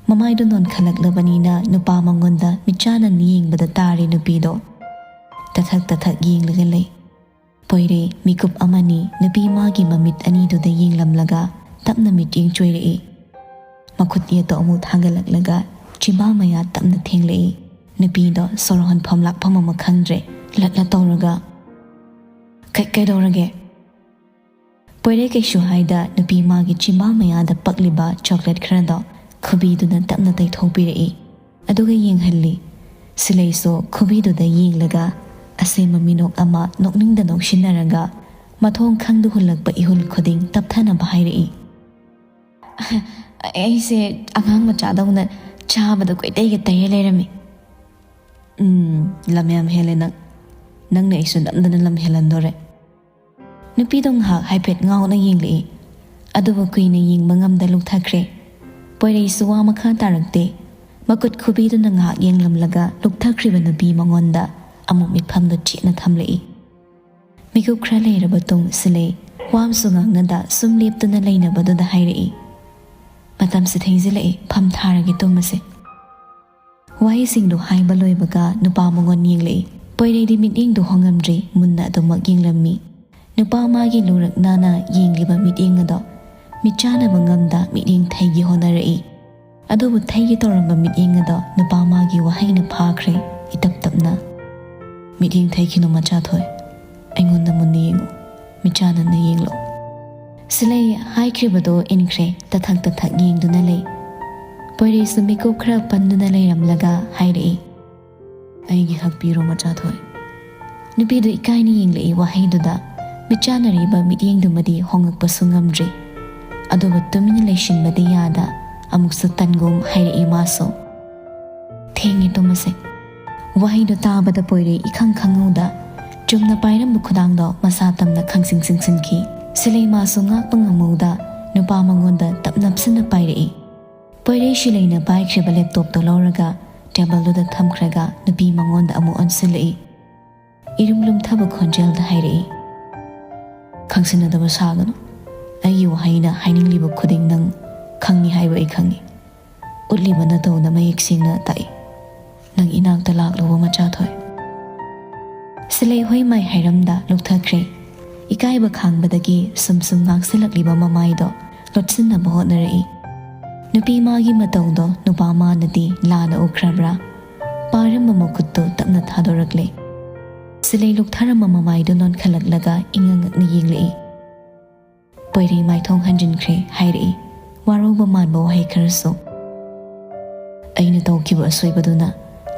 ꯃꯃꯥꯏꯗꯨ ꯅꯣꯟꯈꯠꯂꯛꯂꯕꯅꯤꯅ ꯅꯨꯄꯥ ꯃꯉꯣꯟꯗ ꯃꯤꯠꯆꯥꯅꯅ ꯌꯦꯡꯕꯗ ꯇꯥꯔꯤ ꯅꯨꯄꯤꯗꯣ꯫ ꯇꯊꯛ ꯇꯊꯛ ꯌꯦꯡꯂꯒ ꯂꯩ꯫ ꯄꯣꯏꯔꯩ ꯃꯤꯀꯨꯞ ꯑꯃꯅꯤ ꯅꯨꯄꯤ ꯃꯥꯒꯤ ꯃꯃꯤꯠ ꯑꯅꯤꯗꯨꯗ ꯌꯦꯡꯂꯝꯂꯒ ꯇꯞꯅ ꯃꯤꯠꯌꯦꯡ ꯆꯣꯏꯔꯛꯏ꯫ ꯃꯈꯨꯠ ꯌꯦꯠꯇꯣ ꯑꯃꯨꯛ ꯊꯥꯡꯒꯠꯂꯛꯂꯒ ꯆꯤꯝꯕꯥꯜ ꯃꯌꯥ ꯇꯞꯅ ꯊꯦꯡꯂꯛꯏ꯫ ꯅꯨꯄꯤꯗꯣ ꯁꯣꯔ ꯍꯣꯟꯐꯝ ꯂꯥꯛꯐꯝ ꯑꯃ ꯈꯪꯗ꯭ꯔꯦ, ꯂꯠꯂ ꯇꯧꯔꯒ, "ꯀꯩ-, ꯀꯩꯗꯧꯔꯒꯦ?" ꯄꯣꯏꯔꯩ ꯀꯩꯁꯨ ꯍꯥꯏꯗ ꯅꯨꯄꯤ ꯃꯥꯒꯤ ꯆꯤꯝꯕꯥꯜ ꯃꯌꯥꯗ ꯄꯛꯂꯤꯕ ꯆꯣꯀ꯭ꯂꯦꯠ ꯈꯔꯗꯣ ꯈꯨꯕꯤꯗꯨꯅ ꯇꯞꯅ ꯇꯩꯊꯣꯛꯄꯤꯔꯛꯏ꯫ ꯑꯗꯨꯒ ꯌꯦꯡꯍꯜꯂꯤ꯫ ꯁꯤꯂꯩꯁꯨ ꯈꯨꯕꯤꯗꯨꯗ ꯌꯦꯡꯂꯒ ꯑꯁꯦꯝꯕ ꯃꯤꯅꯣꯛ ꯑꯃ ꯅꯣꯛꯅꯤꯡꯗ ꯅꯣꯛꯁꯤꯟꯅꯔꯒ ꯃꯊꯣꯡ ꯈꯪꯗ ꯍꯨꯜꯂꯛꯄ ꯏꯍꯨꯜ ꯈꯨꯗꯤꯡ ꯇꯞꯊꯅꯕ ꯍꯥꯏꯔꯛꯏ꯫ "ꯑꯩꯁꯦ ꯑꯉꯥꯡ ꯃꯆꯥꯗꯧꯅ ꯆꯥꯕꯗ ꯀꯣꯏꯇꯩꯒ ꯇꯩꯔ ꯂꯩꯔꯝꯃꯤ꯫" "ꯎꯝ, ꯂꯝ ꯌꯥꯝ ꯍꯦꯜꯂꯦ ꯅꯪ꯫ ꯅꯪꯅ ꯑꯩꯁꯨ ꯅꯝꯗꯅ ꯂꯝ ꯍꯦꯜꯍꯟꯗꯣꯔꯦ꯫" ꯅꯨꯄꯤꯗꯣ ꯉꯥꯏꯍꯥꯛ ꯍꯥꯏꯐꯦꯠ ꯉꯥꯎꯅ ꯌꯦꯡꯂꯛꯏ, ꯑꯗꯨꯕꯨ ꯀꯨꯏꯅ ꯌꯦꯡꯕ ꯉꯝꯗ ꯂꯨꯞꯊꯈ꯭ꯔꯦ꯫ ꯄꯣꯏꯔꯩꯁꯨ ꯋꯥ ꯃꯈꯥ ꯇꯥꯔꯛꯇꯦ꯫ ꯃꯈꯨꯠ ꯈꯨꯕꯤꯗꯨꯅ ꯉꯥꯏꯍꯥꯛ ꯌꯦꯡꯂꯝꯂꯒ ꯂꯨꯞꯊꯈ꯭ꯔꯤꯕ ꯅꯨꯄꯤ ꯃꯉꯣꯟꯗ ꯑꯃꯨꯛ ꯃꯤꯠꯐꯝꯗꯨ ꯆꯦꯠꯅ ꯊꯝꯂꯛꯏ꯫ ꯃꯤꯀꯨꯞ ꯈꯔ ꯂꯩꯔꯕ ꯇꯨꯡ ꯁꯤꯂꯩ ꯋꯥ ꯑꯃꯁꯨ ꯉꯥꯡꯅꯗ ꯁꯨꯝ ꯂꯦꯞꯇꯨꯅ ꯂꯩꯅꯕꯗꯨꯗ ꯍꯥꯏꯔꯛꯏ, "ꯃꯇꯝꯁꯦ ꯊꯦꯡꯖꯤꯜꯂꯛꯏ, ꯐꯝ ꯊꯥꯔꯒꯦ, ꯇꯨꯝꯃꯁꯦ꯫" ꯋꯥꯍꯩꯁꯤꯡꯗꯨ ꯍꯥꯏꯕ ꯂꯣꯏꯕꯒ ꯅꯨꯄꯥ ꯃꯉꯣꯟ ꯌꯦꯡꯂꯛꯏ꯫ ꯄꯣꯏꯔꯩꯗꯤ ꯃꯤꯠꯌꯦꯡꯗꯨ ꯍꯣꯡꯉꯝꯗ꯭ꯔꯤ, ꯃꯨꯟꯅ ꯑꯗꯨꯃꯛ ꯌꯦꯡꯂꯝꯃꯤ꯫ ꯅꯨꯄꯥ ꯃꯥꯒꯤ ꯂꯨꯔꯛ ꯅꯥꯅ ꯌꯦꯡꯂꯤꯕ ꯃꯤꯠꯌꯦꯡ ꯑꯗꯣ ꯃꯤꯠꯆꯥꯅꯕ ꯉꯝꯗ ꯃꯤꯠꯌꯦꯡ ꯊꯩꯒꯦ ꯍꯣꯠꯅꯔꯛꯏ꯫ ꯑꯗꯨꯕꯨ ꯊꯩꯒꯦ ꯇꯧꯔꯝꯕ ꯃꯤꯠꯌꯦꯡ ꯑꯗꯣ ꯅꯨꯄꯥ ꯃꯥꯒꯤ ꯋꯥꯍꯩꯅ ꯐꯥꯈ꯭ꯔꯦ, ꯏꯇꯞ ꯇꯞꯅ꯫ "ꯃꯤꯠꯌꯦꯡ ꯊꯩꯈꯤꯅꯨ, ꯃꯆꯥꯊꯣꯏ꯫ ꯑꯩꯉꯣꯟꯗ ꯃꯨꯟꯅ ꯌꯦꯡꯉꯨ꯫ ꯃꯤꯠꯆꯥꯟꯅꯅ ꯌꯦꯡꯂꯣ꯫" ꯁꯤꯂꯩ ꯍꯥꯏꯈ꯭ꯔꯤꯕꯗꯣ ꯏꯟꯈ꯭ꯔꯦ, ꯇꯊꯛ ꯇꯊꯛ ꯌꯦꯡꯗꯨꯅ ꯂꯩ꯫ ꯄꯣꯏꯔꯩꯁꯨ ꯃꯤꯀꯨꯞ ꯈꯔ ꯄꯟꯗꯨꯅ ꯂꯩꯔꯝꯂꯒ ꯍꯥꯏꯔꯛꯏ, "ꯑꯩꯒꯤ ꯍꯛꯄꯤꯔꯣ, ꯃꯆꯥꯊꯣꯏ꯫" ꯅꯨꯄꯤꯗꯨ ꯏꯀꯥꯏꯅ ꯌꯦꯡꯂꯛꯏ ꯋꯥꯍꯩꯗꯨꯗ꯫ ꯃꯤꯠꯆꯥꯟꯅꯔꯤꯕ ꯃꯤꯠꯌꯦꯡꯗꯨꯃꯗꯤ ꯍꯣꯡꯉꯛꯄꯁꯨ ꯉꯝꯗ꯭ꯔꯤ꯫ ꯑꯗꯨꯕꯨ ꯇꯨꯃꯤꯟꯅ ꯂꯩꯁꯤꯟꯕꯗꯤ ꯌꯥꯗ, ꯑꯃꯨꯛꯁꯨ ꯇꯟꯒꯨꯝ ꯍꯥꯏꯔꯛꯏ ꯃꯥꯁꯨ꯫ "ꯊꯦꯡꯉꯦ, ꯇꯨꯝꯃꯁꯦ꯫" ꯋꯥꯍꯩꯗꯨ ꯇꯥꯕꯗ ꯄꯣꯏꯔꯩ ꯏꯈꯪ ꯈꯪꯍꯧꯗ ꯆꯨꯝꯅ ꯄꯥꯏꯔꯝꯕ ꯈꯨꯗꯥꯡꯗꯣ ꯃꯁꯥ ꯇꯝꯅ ꯈꯪꯁꯤꯡ ꯁꯤꯡꯁꯤꯟꯈꯤ꯫ ꯁꯤꯂꯩ ꯃꯥꯁꯨ ꯉꯥꯛꯄ ꯉꯝꯍꯧꯗ ꯅꯨꯄꯥ ꯃꯉꯣꯟꯗ ꯇꯞ ꯅꯞꯁꯤꯟꯅ ꯄꯥꯏꯔꯛꯏ꯫ ꯄꯣꯏꯔꯩ ꯁꯤꯂꯩꯅ ꯄꯥꯏꯈ꯭ꯔꯤꯕ ꯂꯦꯞꯇꯣꯞꯇꯣ ꯂꯧꯔꯒ ꯇꯦꯕꯜꯗꯨꯗ ꯊꯝꯈ꯭ꯔꯒ ꯅꯨꯄꯤ ꯃꯉꯣꯟꯗ ꯑꯃꯨꯛ ꯑꯣꯟꯁꯤꯜꯂꯛꯏ꯫ ꯏꯔꯨꯝ ꯂꯨꯝꯊꯕ ꯈꯣꯟꯖꯦꯜꯗ ꯍꯥꯏꯔꯛꯏ, "ꯈꯪꯁꯤꯟꯅꯗꯕ ꯁꯥꯒꯅꯨ꯫ ꯑꯩꯒꯤ ꯋꯥꯍꯩꯅ ꯍꯥꯏꯅꯤꯡꯂꯤꯕ ꯈꯨꯗꯤꯡ ꯅꯪ ꯈꯪꯉꯤ ꯍꯥꯏꯕ ꯑꯩ ꯈꯪꯉꯤ꯫ ꯎꯠꯂꯤꯕ ꯅꯇꯧꯅ ꯃꯌꯦꯛ ꯁꯦꯡꯅ ꯇꯥꯛꯏ꯫ ꯅꯪ ꯏꯅꯥꯛꯇ ꯂꯥꯛꯂꯨꯕ, ꯃꯆꯥꯊꯣꯏ꯫" ꯁꯤꯂꯩ ꯍꯣꯏ ꯃꯥꯏ ꯍꯥꯏꯔꯝꯗ ꯂꯨꯞꯊꯈ꯭ꯔꯦ꯫ ꯏꯀꯥꯏꯕ ꯈꯥꯡꯕꯗꯒꯤ ꯁꯨꯝ ꯁꯨꯝ ꯉꯥꯡꯁꯤꯜꯂꯛꯂꯤꯕ ꯃꯃꯥꯏꯗꯣ ꯂꯣꯠꯁꯤꯟꯅꯕ ꯍꯣꯠꯅꯔꯛꯏ꯫ ꯅꯨꯄꯤ ꯃꯥꯒꯤ ꯃꯇꯧꯗꯣ ꯅꯨꯄꯥ ꯃꯥꯅꯗꯤ ꯂꯥꯟꯅ ꯎꯈ꯭ꯔꯕ꯭ꯔꯥ? ꯄꯥꯏꯔꯝꯕ ꯃꯈꯨꯠꯇꯣ ꯇꯞꯅ ꯊꯥꯗꯣꯔꯛꯂꯦ꯫ ꯁꯤꯂꯩ ꯂꯨꯛꯊꯔꯝꯕ ꯃꯃꯥꯏꯗꯨ ꯅꯣꯟꯈꯠꯂꯛꯂꯒ ꯏꯉꯛ ꯉꯛꯅ ꯌꯦꯡꯂꯛꯏ꯫ ꯄꯣꯏꯔꯩ ꯃꯥꯏꯊꯣꯡ ꯍꯟꯖꯤꯟꯈ꯭ꯔꯦ ꯍꯥꯏꯔꯛꯏ, ꯋꯥꯔꯧꯕ ꯃꯥꯟꯕ ꯋꯥꯍꯩ ꯈꯔꯁꯨ꯫ "ꯑꯩꯅ ꯇꯧꯈꯤꯕ ꯑꯁꯣꯏꯕꯗꯨꯅ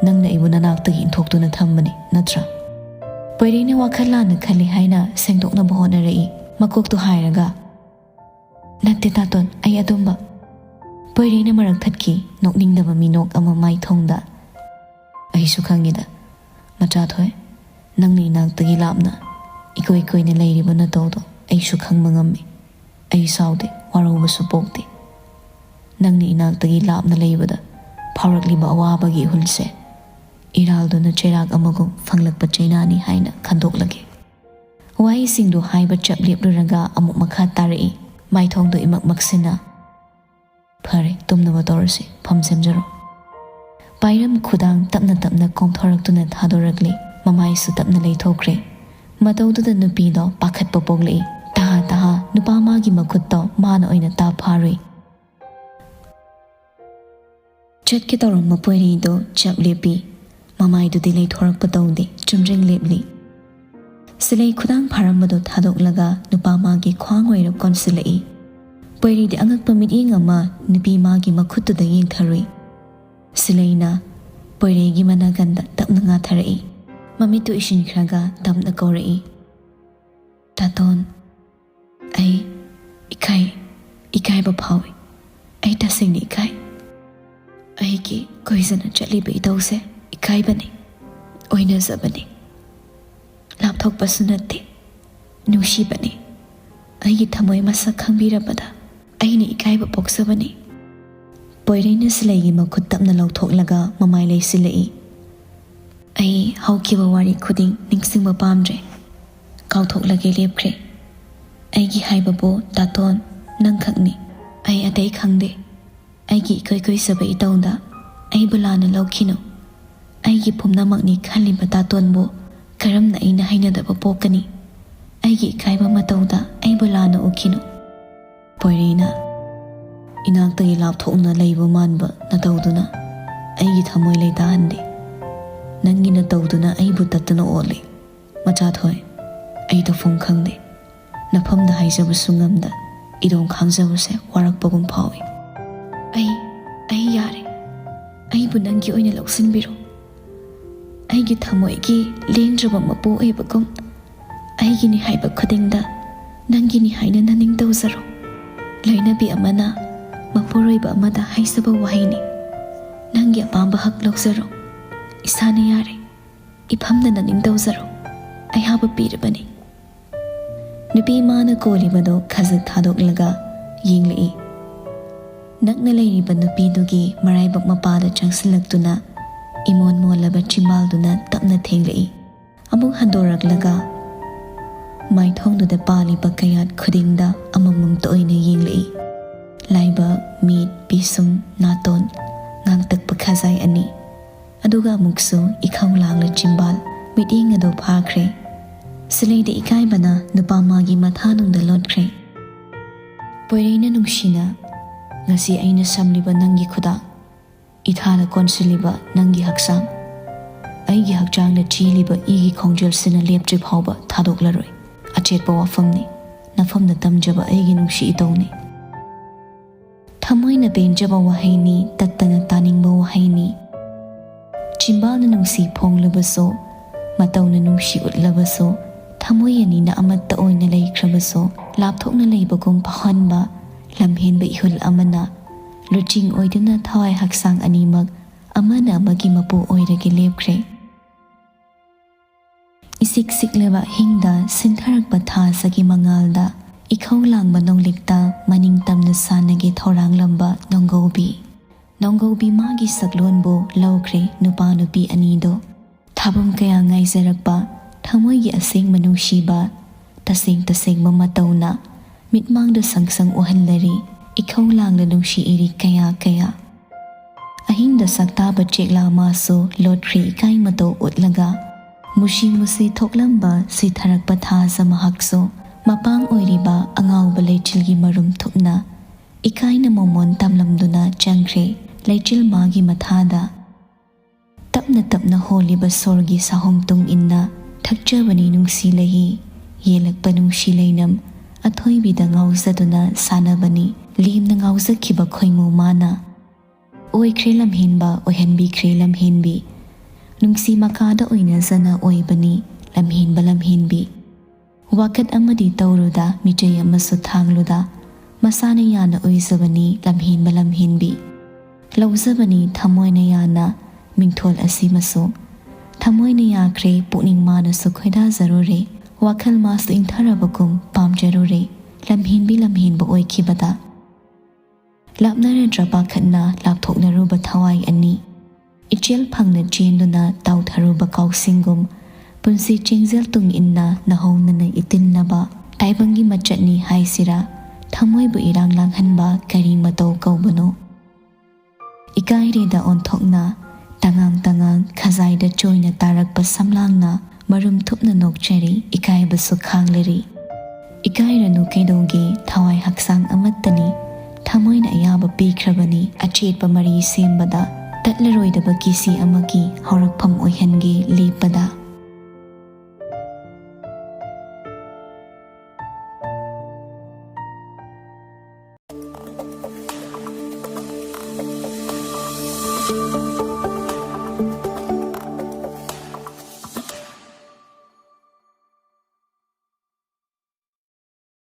ꯅꯪꯅ ꯑꯩꯕꯨ ꯅꯅꯥꯛꯇꯒꯤ ꯏꯟꯊꯣꯛꯇꯨꯅ ꯊꯝꯕꯅꯤ, ꯅꯠꯇ꯭ꯔꯥ?" ꯄꯣꯏꯔꯩꯅ ꯋꯥꯈꯜ ꯂꯥꯟꯅ ꯈꯜꯂꯤ ꯍꯥꯏꯅ ꯁꯦꯡꯗꯣꯛꯅꯕ ꯍꯣꯠꯅꯔꯛꯏ, ꯃꯀꯣꯛꯇꯨ ꯍꯥꯏꯔꯒ꯫ "ꯅꯠꯇꯦ ꯇꯥꯇꯣꯟ, ꯑꯩ ꯑꯗꯨꯝꯕ꯫" ꯄꯣꯏꯔꯩꯅ ꯃꯔꯛ ꯊꯠꯈꯤ, ꯅꯣꯛꯅꯤꯡꯗꯕ ꯃꯤꯅꯣꯛ ꯑꯃ ꯃꯥꯏꯊꯣꯡꯗ꯫ "ꯑꯩꯁꯨ ꯈꯪꯉꯤꯗ, ꯃꯆꯥꯊꯣꯏ, ꯅꯪꯅ ꯏꯅꯥꯛꯇꯒꯤ ꯂꯥꯞꯅ ꯏꯀꯣꯏ ꯀꯣꯏꯅ ꯂꯩꯔꯤꯕ ꯅꯇꯧꯗꯣ ꯑꯩꯁꯨ ꯈꯪꯕ ꯉꯝꯃꯤ꯫ ꯑꯩ ꯁꯥꯎꯗꯦ, ꯋꯥꯔꯧꯕꯁꯨ ꯄꯣꯛꯇꯦ꯫ ꯅꯪꯅ ꯏꯅꯥꯛꯇꯒꯤ ꯂꯥꯞꯅ ꯂꯩꯕꯗ ꯐꯥꯎꯔꯛꯂꯤꯕ ꯑꯋꯥꯕꯒꯤ ꯏꯍꯨꯜꯁꯦ ꯏꯔꯥꯜꯗꯨꯅ ꯆꯩꯔꯥꯛ ꯑꯃꯒꯨꯝ ꯐꯪꯂꯛꯄ ꯆꯩꯅꯥꯅꯤ ꯍꯥꯏꯅ ꯈꯟꯗꯣꯛꯂꯒꯦ꯫" ꯋꯥꯍꯩꯁꯤꯡꯗꯨ ꯍꯥꯏꯕ ꯆꯞ ꯂꯦꯞꯂꯨꯔꯒ ꯑꯃꯨꯛ ꯃꯈꯥ ꯇꯥꯔꯛꯏ, ꯃꯥꯏꯊꯣꯡꯗꯨ ꯏꯃꯛ ꯃꯛꯁꯤꯟꯅ꯫ "ꯐꯔꯦ, ꯇꯨꯝꯅꯕ ꯇꯧꯔꯁꯤ, ꯐꯝ ꯁꯦꯝꯖꯔꯣ꯫" ꯄꯥꯏꯔꯝ ꯈꯨꯗꯥꯡ ꯇꯞꯅ ꯇꯞꯅ ꯀꯣꯝꯊꯣꯔꯛꯇꯨꯅ ꯊꯥꯗꯣꯔꯛꯂꯦ, ꯃꯃꯥꯏꯁꯨ ꯇꯞꯅ ꯂꯩꯊꯣꯛꯈ꯭ꯔꯦ꯫ ꯃꯇꯧꯗꯨꯗ ꯅꯨꯄꯤꯗꯣ ꯄꯥꯈꯠꯄ ꯄꯣꯛꯂꯛꯏ꯫ ꯇꯍꯥ ꯇꯍꯥ ꯅꯨꯄꯥ ꯃꯥꯒꯤ ꯃꯈꯨꯠꯇꯣ ꯃꯥꯅ ꯑꯣꯏꯅ ꯇꯥ ꯐꯥꯔꯨꯏ꯫ ꯆꯠꯀꯦ ꯇꯧꯔꯝꯕ ꯄꯣꯏꯔꯩꯗꯣ ꯆꯞ ꯂꯦꯞꯄꯤ꯫ ꯃꯃꯥꯏꯗꯨꯗꯤ ꯂꯩꯊꯣꯔꯛꯄ ꯇꯧꯗꯦ, ꯆꯨꯝꯗ꯭ꯔꯤꯡ ꯂꯦꯞꯂꯤ꯫ ꯁꯤꯂꯩ ꯈꯨꯗꯥꯡ ꯐꯥꯔꯝꯕꯗꯣ ꯊꯥꯗꯣꯛꯂꯒ ꯅꯨꯄꯥ ꯃꯥꯒꯤ ꯈ꯭ꯋꯥꯡ ꯑꯣꯏꯔ ꯀꯣꯟꯁꯤꯜꯂꯛꯏ꯫ ꯄꯣꯏꯔꯩꯗꯤ ꯑꯉꯛꯄ ꯃꯤꯠꯌꯦꯡ ꯑꯃ ꯅꯨꯄꯤ ꯃꯥꯒꯤ ꯃꯈꯨꯠꯇꯨꯗ ꯌꯦꯡꯊꯔꯨꯏ꯫ ꯁꯤꯂꯩꯅ ꯄꯣꯏꯔꯩꯒꯤ ꯃꯅꯥꯀꯟꯗ ꯇꯞꯅ ꯉꯥꯊꯔꯛꯏ꯫ ꯃꯃꯤꯠꯇꯨ ꯏꯁꯤꯟꯈ꯭ꯔꯒ ꯇꯞꯅ ꯀꯧꯔꯛꯏ, "ꯇꯥꯇꯣꯟ, ꯑꯩ ꯏꯀꯥꯏ, ꯏꯀꯥꯏꯕ ꯐꯥꯎꯏ꯫ ꯑꯩ ꯇꯁꯦꯡꯅ ꯏꯀꯥꯏ꯫ ꯑꯩꯒꯤ ꯀꯣꯏꯖꯅ ꯆꯠꯂꯤꯕ ꯏꯇꯧꯁꯦ ꯏꯀꯥꯏꯕꯅꯤ, ꯑꯣꯏꯅꯖꯕꯅꯤ, ꯂꯥꯞꯊꯣꯛꯄꯁꯨ ꯅꯠꯇꯦ, ꯅꯨꯡꯁꯤꯕꯅꯤ꯫ ꯑꯩꯒꯤ ꯊꯃꯣꯏ ꯃꯁꯛ ꯈꯪꯕꯤꯔꯕꯗ ꯑꯩꯅ ꯏꯀꯥꯏꯕ ꯄꯣꯛꯆꯕꯅꯤ꯫" ꯄꯣꯏꯔꯩꯅ ꯁꯤꯂꯩꯒꯤ ꯃꯈꯨꯠ ꯇꯞꯅ ꯂꯧꯊꯣꯛꯂꯒ ꯃꯃꯥꯏ ꯂꯩꯁꯤꯜꯂꯛꯏ꯫ "ꯑꯩ ꯍꯧꯈꯤꯕ ꯋꯥꯔꯤ ꯈꯨꯗꯤꯡ ꯅꯤꯡꯁꯤꯡꯕ ꯄꯥꯝꯗ꯭ꯔꯦ꯫ ꯀꯥꯎꯊꯣꯛꯂꯒꯦ ꯂꯦꯞꯈ꯭ꯔꯦ꯫ ꯑꯩꯒꯤ ꯍꯥꯏꯕꯕꯨ ꯇꯥꯇꯣꯟ, ꯅꯪꯈꯛꯅꯤ꯫ ꯑꯩ ꯑꯇꯩ ꯈꯪꯗꯦ꯫ ꯑꯩꯒꯤ ꯏꯀꯣꯏ ꯀꯣꯏꯖꯕ ꯏꯇꯧꯗ ꯑꯩꯕꯨ ꯂꯥꯟꯅ ꯂꯧꯈꯤꯅꯨ꯫ ꯑꯩꯒꯤ ꯄꯨꯝꯅꯃꯛꯅꯤ ꯈꯜꯂꯤꯕ ꯇꯥꯇꯣꯟꯕꯨ ꯀꯔꯝꯅ ꯑꯩꯅ ꯍꯩꯅꯗꯕ ꯄꯣꯛꯀꯅꯤ? ꯑꯩꯒꯤ ꯏꯀꯥꯏꯕ ꯃꯇꯧꯗ ꯑꯩꯕꯨ ꯂꯥꯟꯅ ꯎꯈꯤꯅꯨ꯫" ꯄꯣꯏꯔꯩꯅ ꯏꯅꯥꯛꯇꯒꯤ ꯂꯥꯞꯊꯣꯛꯅ ꯂꯩꯕ ꯃꯥꯟꯕ ꯅꯇꯧꯗꯨꯅ ꯑꯩꯒꯤ ꯊꯃꯣꯏ ꯂꯩꯇꯥꯍꯟꯗꯦ꯫ ꯅꯪꯒꯤ ꯅꯇꯧꯗꯨꯅ ꯑꯩꯕꯨ ꯇꯠꯇꯨꯅ ꯑꯣꯜꯂꯤ꯫ ꯃꯆꯥꯊꯣꯏ, ꯑꯩ ꯇꯧꯐꯝ ꯈꯪꯗꯦ꯫ ꯅꯐꯝꯗ ꯍꯥꯏꯖꯕꯁꯨ ꯉꯝꯗ ꯏꯔꯣꯡ ꯈꯥꯡꯖꯕꯁꯦ ꯋꯥꯔꯛꯄꯒꯨꯝ ꯐꯥꯎꯏ꯫ "ꯑꯩ, ꯑꯩ ꯌꯥꯔꯦ꯫ ꯑꯩꯕꯨ ꯅꯪꯒꯤ ꯑꯣꯏꯅ ꯂꯧꯁꯤꯟꯕꯤꯔꯣ꯫ ꯑꯩꯒꯤ ꯊꯃꯣꯏꯒꯤ ꯂꯦꯡꯗ꯭ꯔꯕ ꯃꯄꯨ ꯑꯣꯏꯕꯒꯨꯝ, ꯑꯩꯒꯤꯅꯤ ꯍꯥꯏꯕ ꯈꯨꯗꯤꯡꯗ ꯅꯪꯒꯤꯅꯤ ꯍꯥꯏꯅ ꯅꯅꯤꯡ ꯇꯧꯖꯔꯣ꯫" ꯂꯣꯏꯅꯕꯤ ꯑꯃꯅ ꯃꯄꯨꯔꯣꯏꯕ ꯑꯃꯗ ꯍꯥꯏꯖꯕ ꯋꯥꯍꯩꯅꯤ꯫ "ꯅꯪꯒꯤ ꯑꯄꯥꯝꯕ ꯍꯛ ꯂꯧꯖꯔꯣ꯫ ꯏꯁꯥꯅ ꯌꯥꯔꯦ꯫ ꯏꯐꯝꯗ ꯅꯅꯤꯡ ꯇꯧꯖꯔꯣ꯫ ꯑꯌꯥꯕ ꯄꯤꯔꯕꯅꯤ꯫" ꯅꯨꯄꯤ ꯃꯥꯅ ꯀꯣꯜꯂꯤꯕꯗꯣ ꯈꯖꯤꯛ ꯊꯥꯗꯣꯛꯂꯒ ꯌꯦꯡꯂꯛꯏ꯫ ꯅꯛꯅ ꯂꯩꯔꯤꯕ ꯅꯨꯄꯤꯗꯨꯒꯤ ꯃꯔꯥꯏꯕꯛ ꯃꯄꯥꯗ ꯆꯪꯁꯤꯜꯂꯛꯇꯨꯅ ꯏꯃꯣꯟ ꯃꯣꯜꯂꯕ ꯆꯤꯝꯕꯥꯜꯗꯨꯅ ꯇꯞꯅ ꯊꯦꯡꯂꯛꯏ꯫ ꯑꯃꯨꯛ ꯍꯟꯗꯣꯔꯛꯂꯒ ꯃꯥꯏꯊꯣꯡꯗꯨꯗ ꯄꯥꯜꯂꯤꯕ ꯀꯌꯥꯠ ꯈꯨꯗꯤꯡꯗ ꯑꯃꯃꯝꯇ ꯑꯣꯏꯅ ꯌꯦꯡꯂꯛꯏ꯫ ꯂꯥꯏꯕꯛ, ꯃꯤꯠ, ꯄꯤꯁꯨꯝ, ꯅꯥꯇꯣꯟ, ꯉꯥꯡꯇꯛꯄ ꯈꯖꯥꯏ ꯑꯅꯤ, ꯑꯗꯨꯒ ꯑꯃꯨꯛꯁꯨ ꯏꯈꯧ ꯂꯥꯡꯂ ꯆꯤꯝꯕꯥꯜ, ꯃꯤꯠꯌꯦꯡ ꯑꯗꯨ ꯐꯥꯈ꯭ꯔꯦ꯫ ꯁꯤꯂꯩꯗ ꯏꯀꯥꯏꯕꯅ ꯅꯨꯄꯥ ꯃꯥꯒꯤ ꯃꯊꯥꯅꯨꯡꯗ ꯂꯣꯠꯈ꯭ꯔꯦ꯫ ꯄꯣꯏꯔꯩꯅ ꯅꯨꯡꯁꯤꯅ, "ꯉꯁꯤ ꯑꯩꯅ ꯁꯝꯂꯤꯕ ꯅꯪꯒꯤ ꯈꯨꯗꯥꯡ, ꯏꯊꯥꯗ ꯀꯣꯟꯁꯤꯜꯂꯤꯕ ꯅꯪꯒꯤ ꯍꯛꯆꯥꯡ, ꯑꯩꯒꯤ ꯍꯛꯆꯥꯡꯗ ꯆꯦꯜꯂꯤꯕ ꯏꯒꯤ ꯈꯣꯡꯖꯦꯜꯁꯤꯅ ꯂꯦꯞꯇ꯭ꯔꯤ ꯐꯥꯎꯕ ꯊꯥꯗꯣꯛꯂꯔꯣꯏ꯫ ꯑꯆꯦꯠꯄ ꯋꯥꯐꯝꯅꯤ, ꯅꯐꯝꯅ ꯇꯝꯖꯕ ꯑꯩꯒꯤ ꯅꯨꯡꯁꯤ ꯏꯇꯧꯅꯤ꯫ ꯊꯃꯣꯏꯅ ꯄꯦꯟꯖꯕ ꯋꯥꯍꯩꯅꯤ, ꯇꯠꯇꯅ ꯇꯥꯅꯤꯡꯕ ꯋꯥꯍꯩꯅꯤ꯫ ꯆꯤꯝꯕꯥꯜꯅ ꯅꯨꯡꯁꯤ ꯐꯣꯡꯂꯕꯁꯨ, ꯃꯇꯧꯅ ꯅꯨꯡꯁꯤ ꯎꯠꯂꯕꯁꯨ, ꯊꯃꯣꯏ ꯑꯅꯤꯅ ꯑꯃꯠꯇ ꯑꯣꯏꯅ ꯂꯩꯈ꯭ꯔꯕꯁꯨ, ꯂꯥꯞꯊꯣꯛꯅ ꯂꯩꯕꯒꯨꯝ ꯐꯥꯎꯍꯟꯕ ꯂꯝꯍꯦꯟꯕ ꯏꯍꯨꯜ ꯑꯃꯅ ꯂꯨꯆꯤꯡ ꯑꯣꯏꯗꯨꯅ ꯊꯋꯥꯏ ꯍꯛꯆꯥꯡ ꯑꯅꯤꯃꯛ ꯑꯃꯅ ꯑꯃꯒꯤ ꯃꯄꯨ ꯑꯣꯏꯔꯒꯦ ꯂꯦꯞꯈ꯭ꯔꯦ꯫ ꯏꯁꯤꯛ ꯁꯤꯛꯂꯕ ꯑꯍꯤꯡꯗ ꯁꯤꯟꯊꯔꯛꯄ ꯊꯥꯖꯒꯤ ꯃꯉꯥꯜꯗ, ꯏꯈꯧ ꯂꯥꯡꯕ ꯅꯣꯡꯂꯤꯛꯇ ꯃꯅꯤꯡ ꯇꯝꯅ ꯁꯥꯟꯅꯒꯦ ꯊꯧꯔꯥꯡꯂꯝꯕ ꯅꯣꯡꯒꯧꯕꯤ꯫ ꯅꯣꯡꯒꯧꯕꯤ ꯃꯥꯒꯤ ꯁꯛꯂꯣꯟꯕꯨ ꯂꯧꯈ꯭ꯔꯦ ꯅꯨꯄꯥ ꯅꯨꯄꯤ ꯑꯅꯤꯗꯣ꯫ ꯊꯥꯕꯝ ꯀꯌꯥ ꯉꯥꯏꯖꯔꯛꯄ ꯊꯃꯣꯏꯒꯤ ꯑꯁꯦꯡꯕ ꯅꯨꯡꯁꯤꯕ, ꯇꯁꯦꯡ ꯇꯁꯦꯡꯕ ꯃꯇꯧꯅ ꯃꯤꯠꯃꯥꯡꯗ ꯁꯪ ꯁꯪ ꯎꯍꯜꯂꯔꯤ ꯏꯈꯧ ꯂꯥꯡꯂ ꯅꯨꯡꯁꯤ ꯏꯔꯤ ꯀꯌꯥ ꯀꯌꯥ꯫ ꯑꯍꯤꯡꯗ ꯁꯛꯇꯥꯕ ꯆꯦꯛꯂꯥ ꯃꯥꯁꯨ ꯂꯣꯠꯈ꯭ꯔꯦ ꯏꯀꯥꯏ ꯃꯇꯧ ꯎꯠꯂꯒ꯫ ꯃꯨꯁꯤ ꯃꯨꯁꯤ ꯊꯣꯛꯂꯝꯕ ꯁꯤꯊꯔꯛꯄ ꯊꯥꯖ ꯃꯍꯥꯛꯁꯨ ꯃꯄꯥꯡ ꯑꯣꯏꯔꯤꯕ ꯑꯉꯥꯎꯕ ꯂꯩꯆꯤꯜꯒꯤ ꯃꯔꯨꯝ ꯊꯨꯞꯅ ꯏꯀꯥꯏꯅ ꯃꯃꯣꯟ ꯇꯝꯂꯝꯗꯨꯅ ꯆꯪꯈ꯭ꯔꯦ ꯂꯩꯆꯤꯜ ꯃꯥꯒꯤ ꯃꯊꯥꯗ꯫ ꯇꯞꯅ ꯇꯞꯅ ꯍꯣꯜꯂꯤꯕ ꯁꯣꯔꯒꯤ ꯁꯥꯍꯨꯝ ꯇꯨꯡ ꯏꯟꯅ ꯊꯛꯆꯕꯅꯤ ꯅꯨꯡꯁꯤ ꯂꯩꯍꯤ, ꯌꯦꯜꯂꯛꯄ ꯅꯨꯡꯁꯤ ꯂꯩꯅꯝ ꯑꯊꯣꯏꯕꯤꯗ ꯉꯥꯎꯖꯗꯨꯅ ꯁꯥꯟꯅꯕꯅꯤ ꯂꯦꯝꯅ ꯉꯥꯎꯖꯈꯤꯕ ꯈꯣꯏꯃꯨ ꯃꯥꯅ꯫ ꯑꯣꯏꯈ꯭ꯔꯦ ꯂꯝꯍꯦꯟꯕ, ꯑꯣꯏꯍꯟꯕꯤꯈ꯭ꯔꯦ ꯂꯝꯍꯦꯟꯕꯤ꯫ ꯅꯨꯡꯁꯤ ꯃꯀꯥꯗ ꯑꯣꯏꯅꯖꯅ ꯑꯣꯏꯕꯅꯤ ꯂꯝꯍꯦꯟꯕ ꯂꯝꯍꯦꯟꯕꯤ꯫ ꯋꯥꯀꯠ ꯑꯃꯗꯤ ꯇꯧꯔꯨꯗ, ꯃꯤꯆꯩ ꯑꯃꯁꯨ ꯊꯥꯡꯂꯨꯗ, ꯃꯁꯥꯅ ꯌꯥꯅ ꯑꯣꯏꯖꯕꯅꯤ ꯂꯝꯍꯦꯟꯕ ꯂꯝꯍꯦꯟꯕꯤ꯫ ꯂꯧꯖꯕꯅꯤ ꯊꯃꯣꯏꯅ ꯌꯥꯅ ꯃꯤꯡꯊꯣꯜ ꯑꯁꯤꯃꯁꯨ꯫ ꯊꯃꯣꯏꯅ ꯌꯥꯈ꯭ꯔꯦ, ꯄꯨꯛꯅꯤꯡ ꯃꯥꯅꯁꯨ ꯈꯣꯏꯗꯥꯖꯔꯨꯔꯦ, ꯋꯥꯈꯜ ꯃꯥꯁꯨ ꯏꯪꯊꯔꯕꯒꯨꯝ ꯄꯥꯝꯖꯔꯨꯔꯦ ꯂꯝꯍꯦꯟꯕꯤ ꯂꯝꯍꯦꯟꯕ ꯑꯣꯏꯈꯤꯕꯗ꯫ ꯂꯥꯞꯅꯔꯗ꯭ꯔ ꯄꯥꯈꯠꯅ ꯂꯥꯞꯊꯣꯛꯅꯔꯨꯕ ꯊꯋꯥꯏ ꯑꯅꯤ, ꯏꯆꯦꯜ ꯐꯪꯅ ꯆꯦꯟꯗꯨꯅ ꯇꯥꯎꯊꯔꯨꯕ ꯀꯥꯎꯁꯤꯡꯒꯨꯝ, ꯄꯨꯟꯁꯤ ꯆꯦꯡꯖꯦꯜ ꯇꯨꯡ ꯏꯟꯅ ꯅꯍꯧꯅꯅ ꯏꯇꯤꯟꯅꯕ ꯇꯥꯏꯕꯪꯒꯤ ꯃꯆꯠꯅꯤ ꯍꯥꯏꯁꯤꯔꯥ, ꯊꯃꯣꯏꯕꯨ ꯏꯔꯥꯡ ꯂꯥꯡꯍꯟꯕ ꯀꯔꯤ ꯃꯇꯧ ꯀꯧꯕꯅꯣ? ꯏꯀꯥꯏꯔꯦꯗ ꯑꯣꯟꯊꯣꯛꯅ, ꯇꯉꯥꯡ ꯇꯉꯥꯡ ꯈꯖꯥꯏꯗ ꯆꯣꯏꯅ ꯇꯥꯔꯛꯄ ꯁꯝꯂꯥꯡꯅ ꯃꯔꯨꯝ ꯊꯨꯞꯅ ꯅꯣꯛꯆꯔꯤ, ꯏꯀꯥꯏꯕꯁꯨ ꯈꯥꯡꯂꯔꯤ꯫ ꯏꯀꯥꯏꯔꯅꯨ ꯀꯩꯗꯧꯒꯦ, ꯊꯋꯥꯏ ꯍꯛꯆꯥꯡ ꯑꯃꯠꯇꯅꯤ, ꯊꯃꯣꯏꯅ ꯑꯌꯥꯕ ꯄꯤꯈ꯭ꯔꯕꯅꯤ ꯑꯆꯦꯠꯄ ꯃꯔꯤ ꯁꯦꯝꯕꯗ꯫ ꯇꯠꯂꯔꯣꯏꯗꯕ ꯀꯤꯁꯤ ꯑꯃꯒꯤ ꯍꯧꯔꯛꯐꯝ ꯑꯣꯏꯍꯟꯒꯦ ꯂꯦꯞꯄ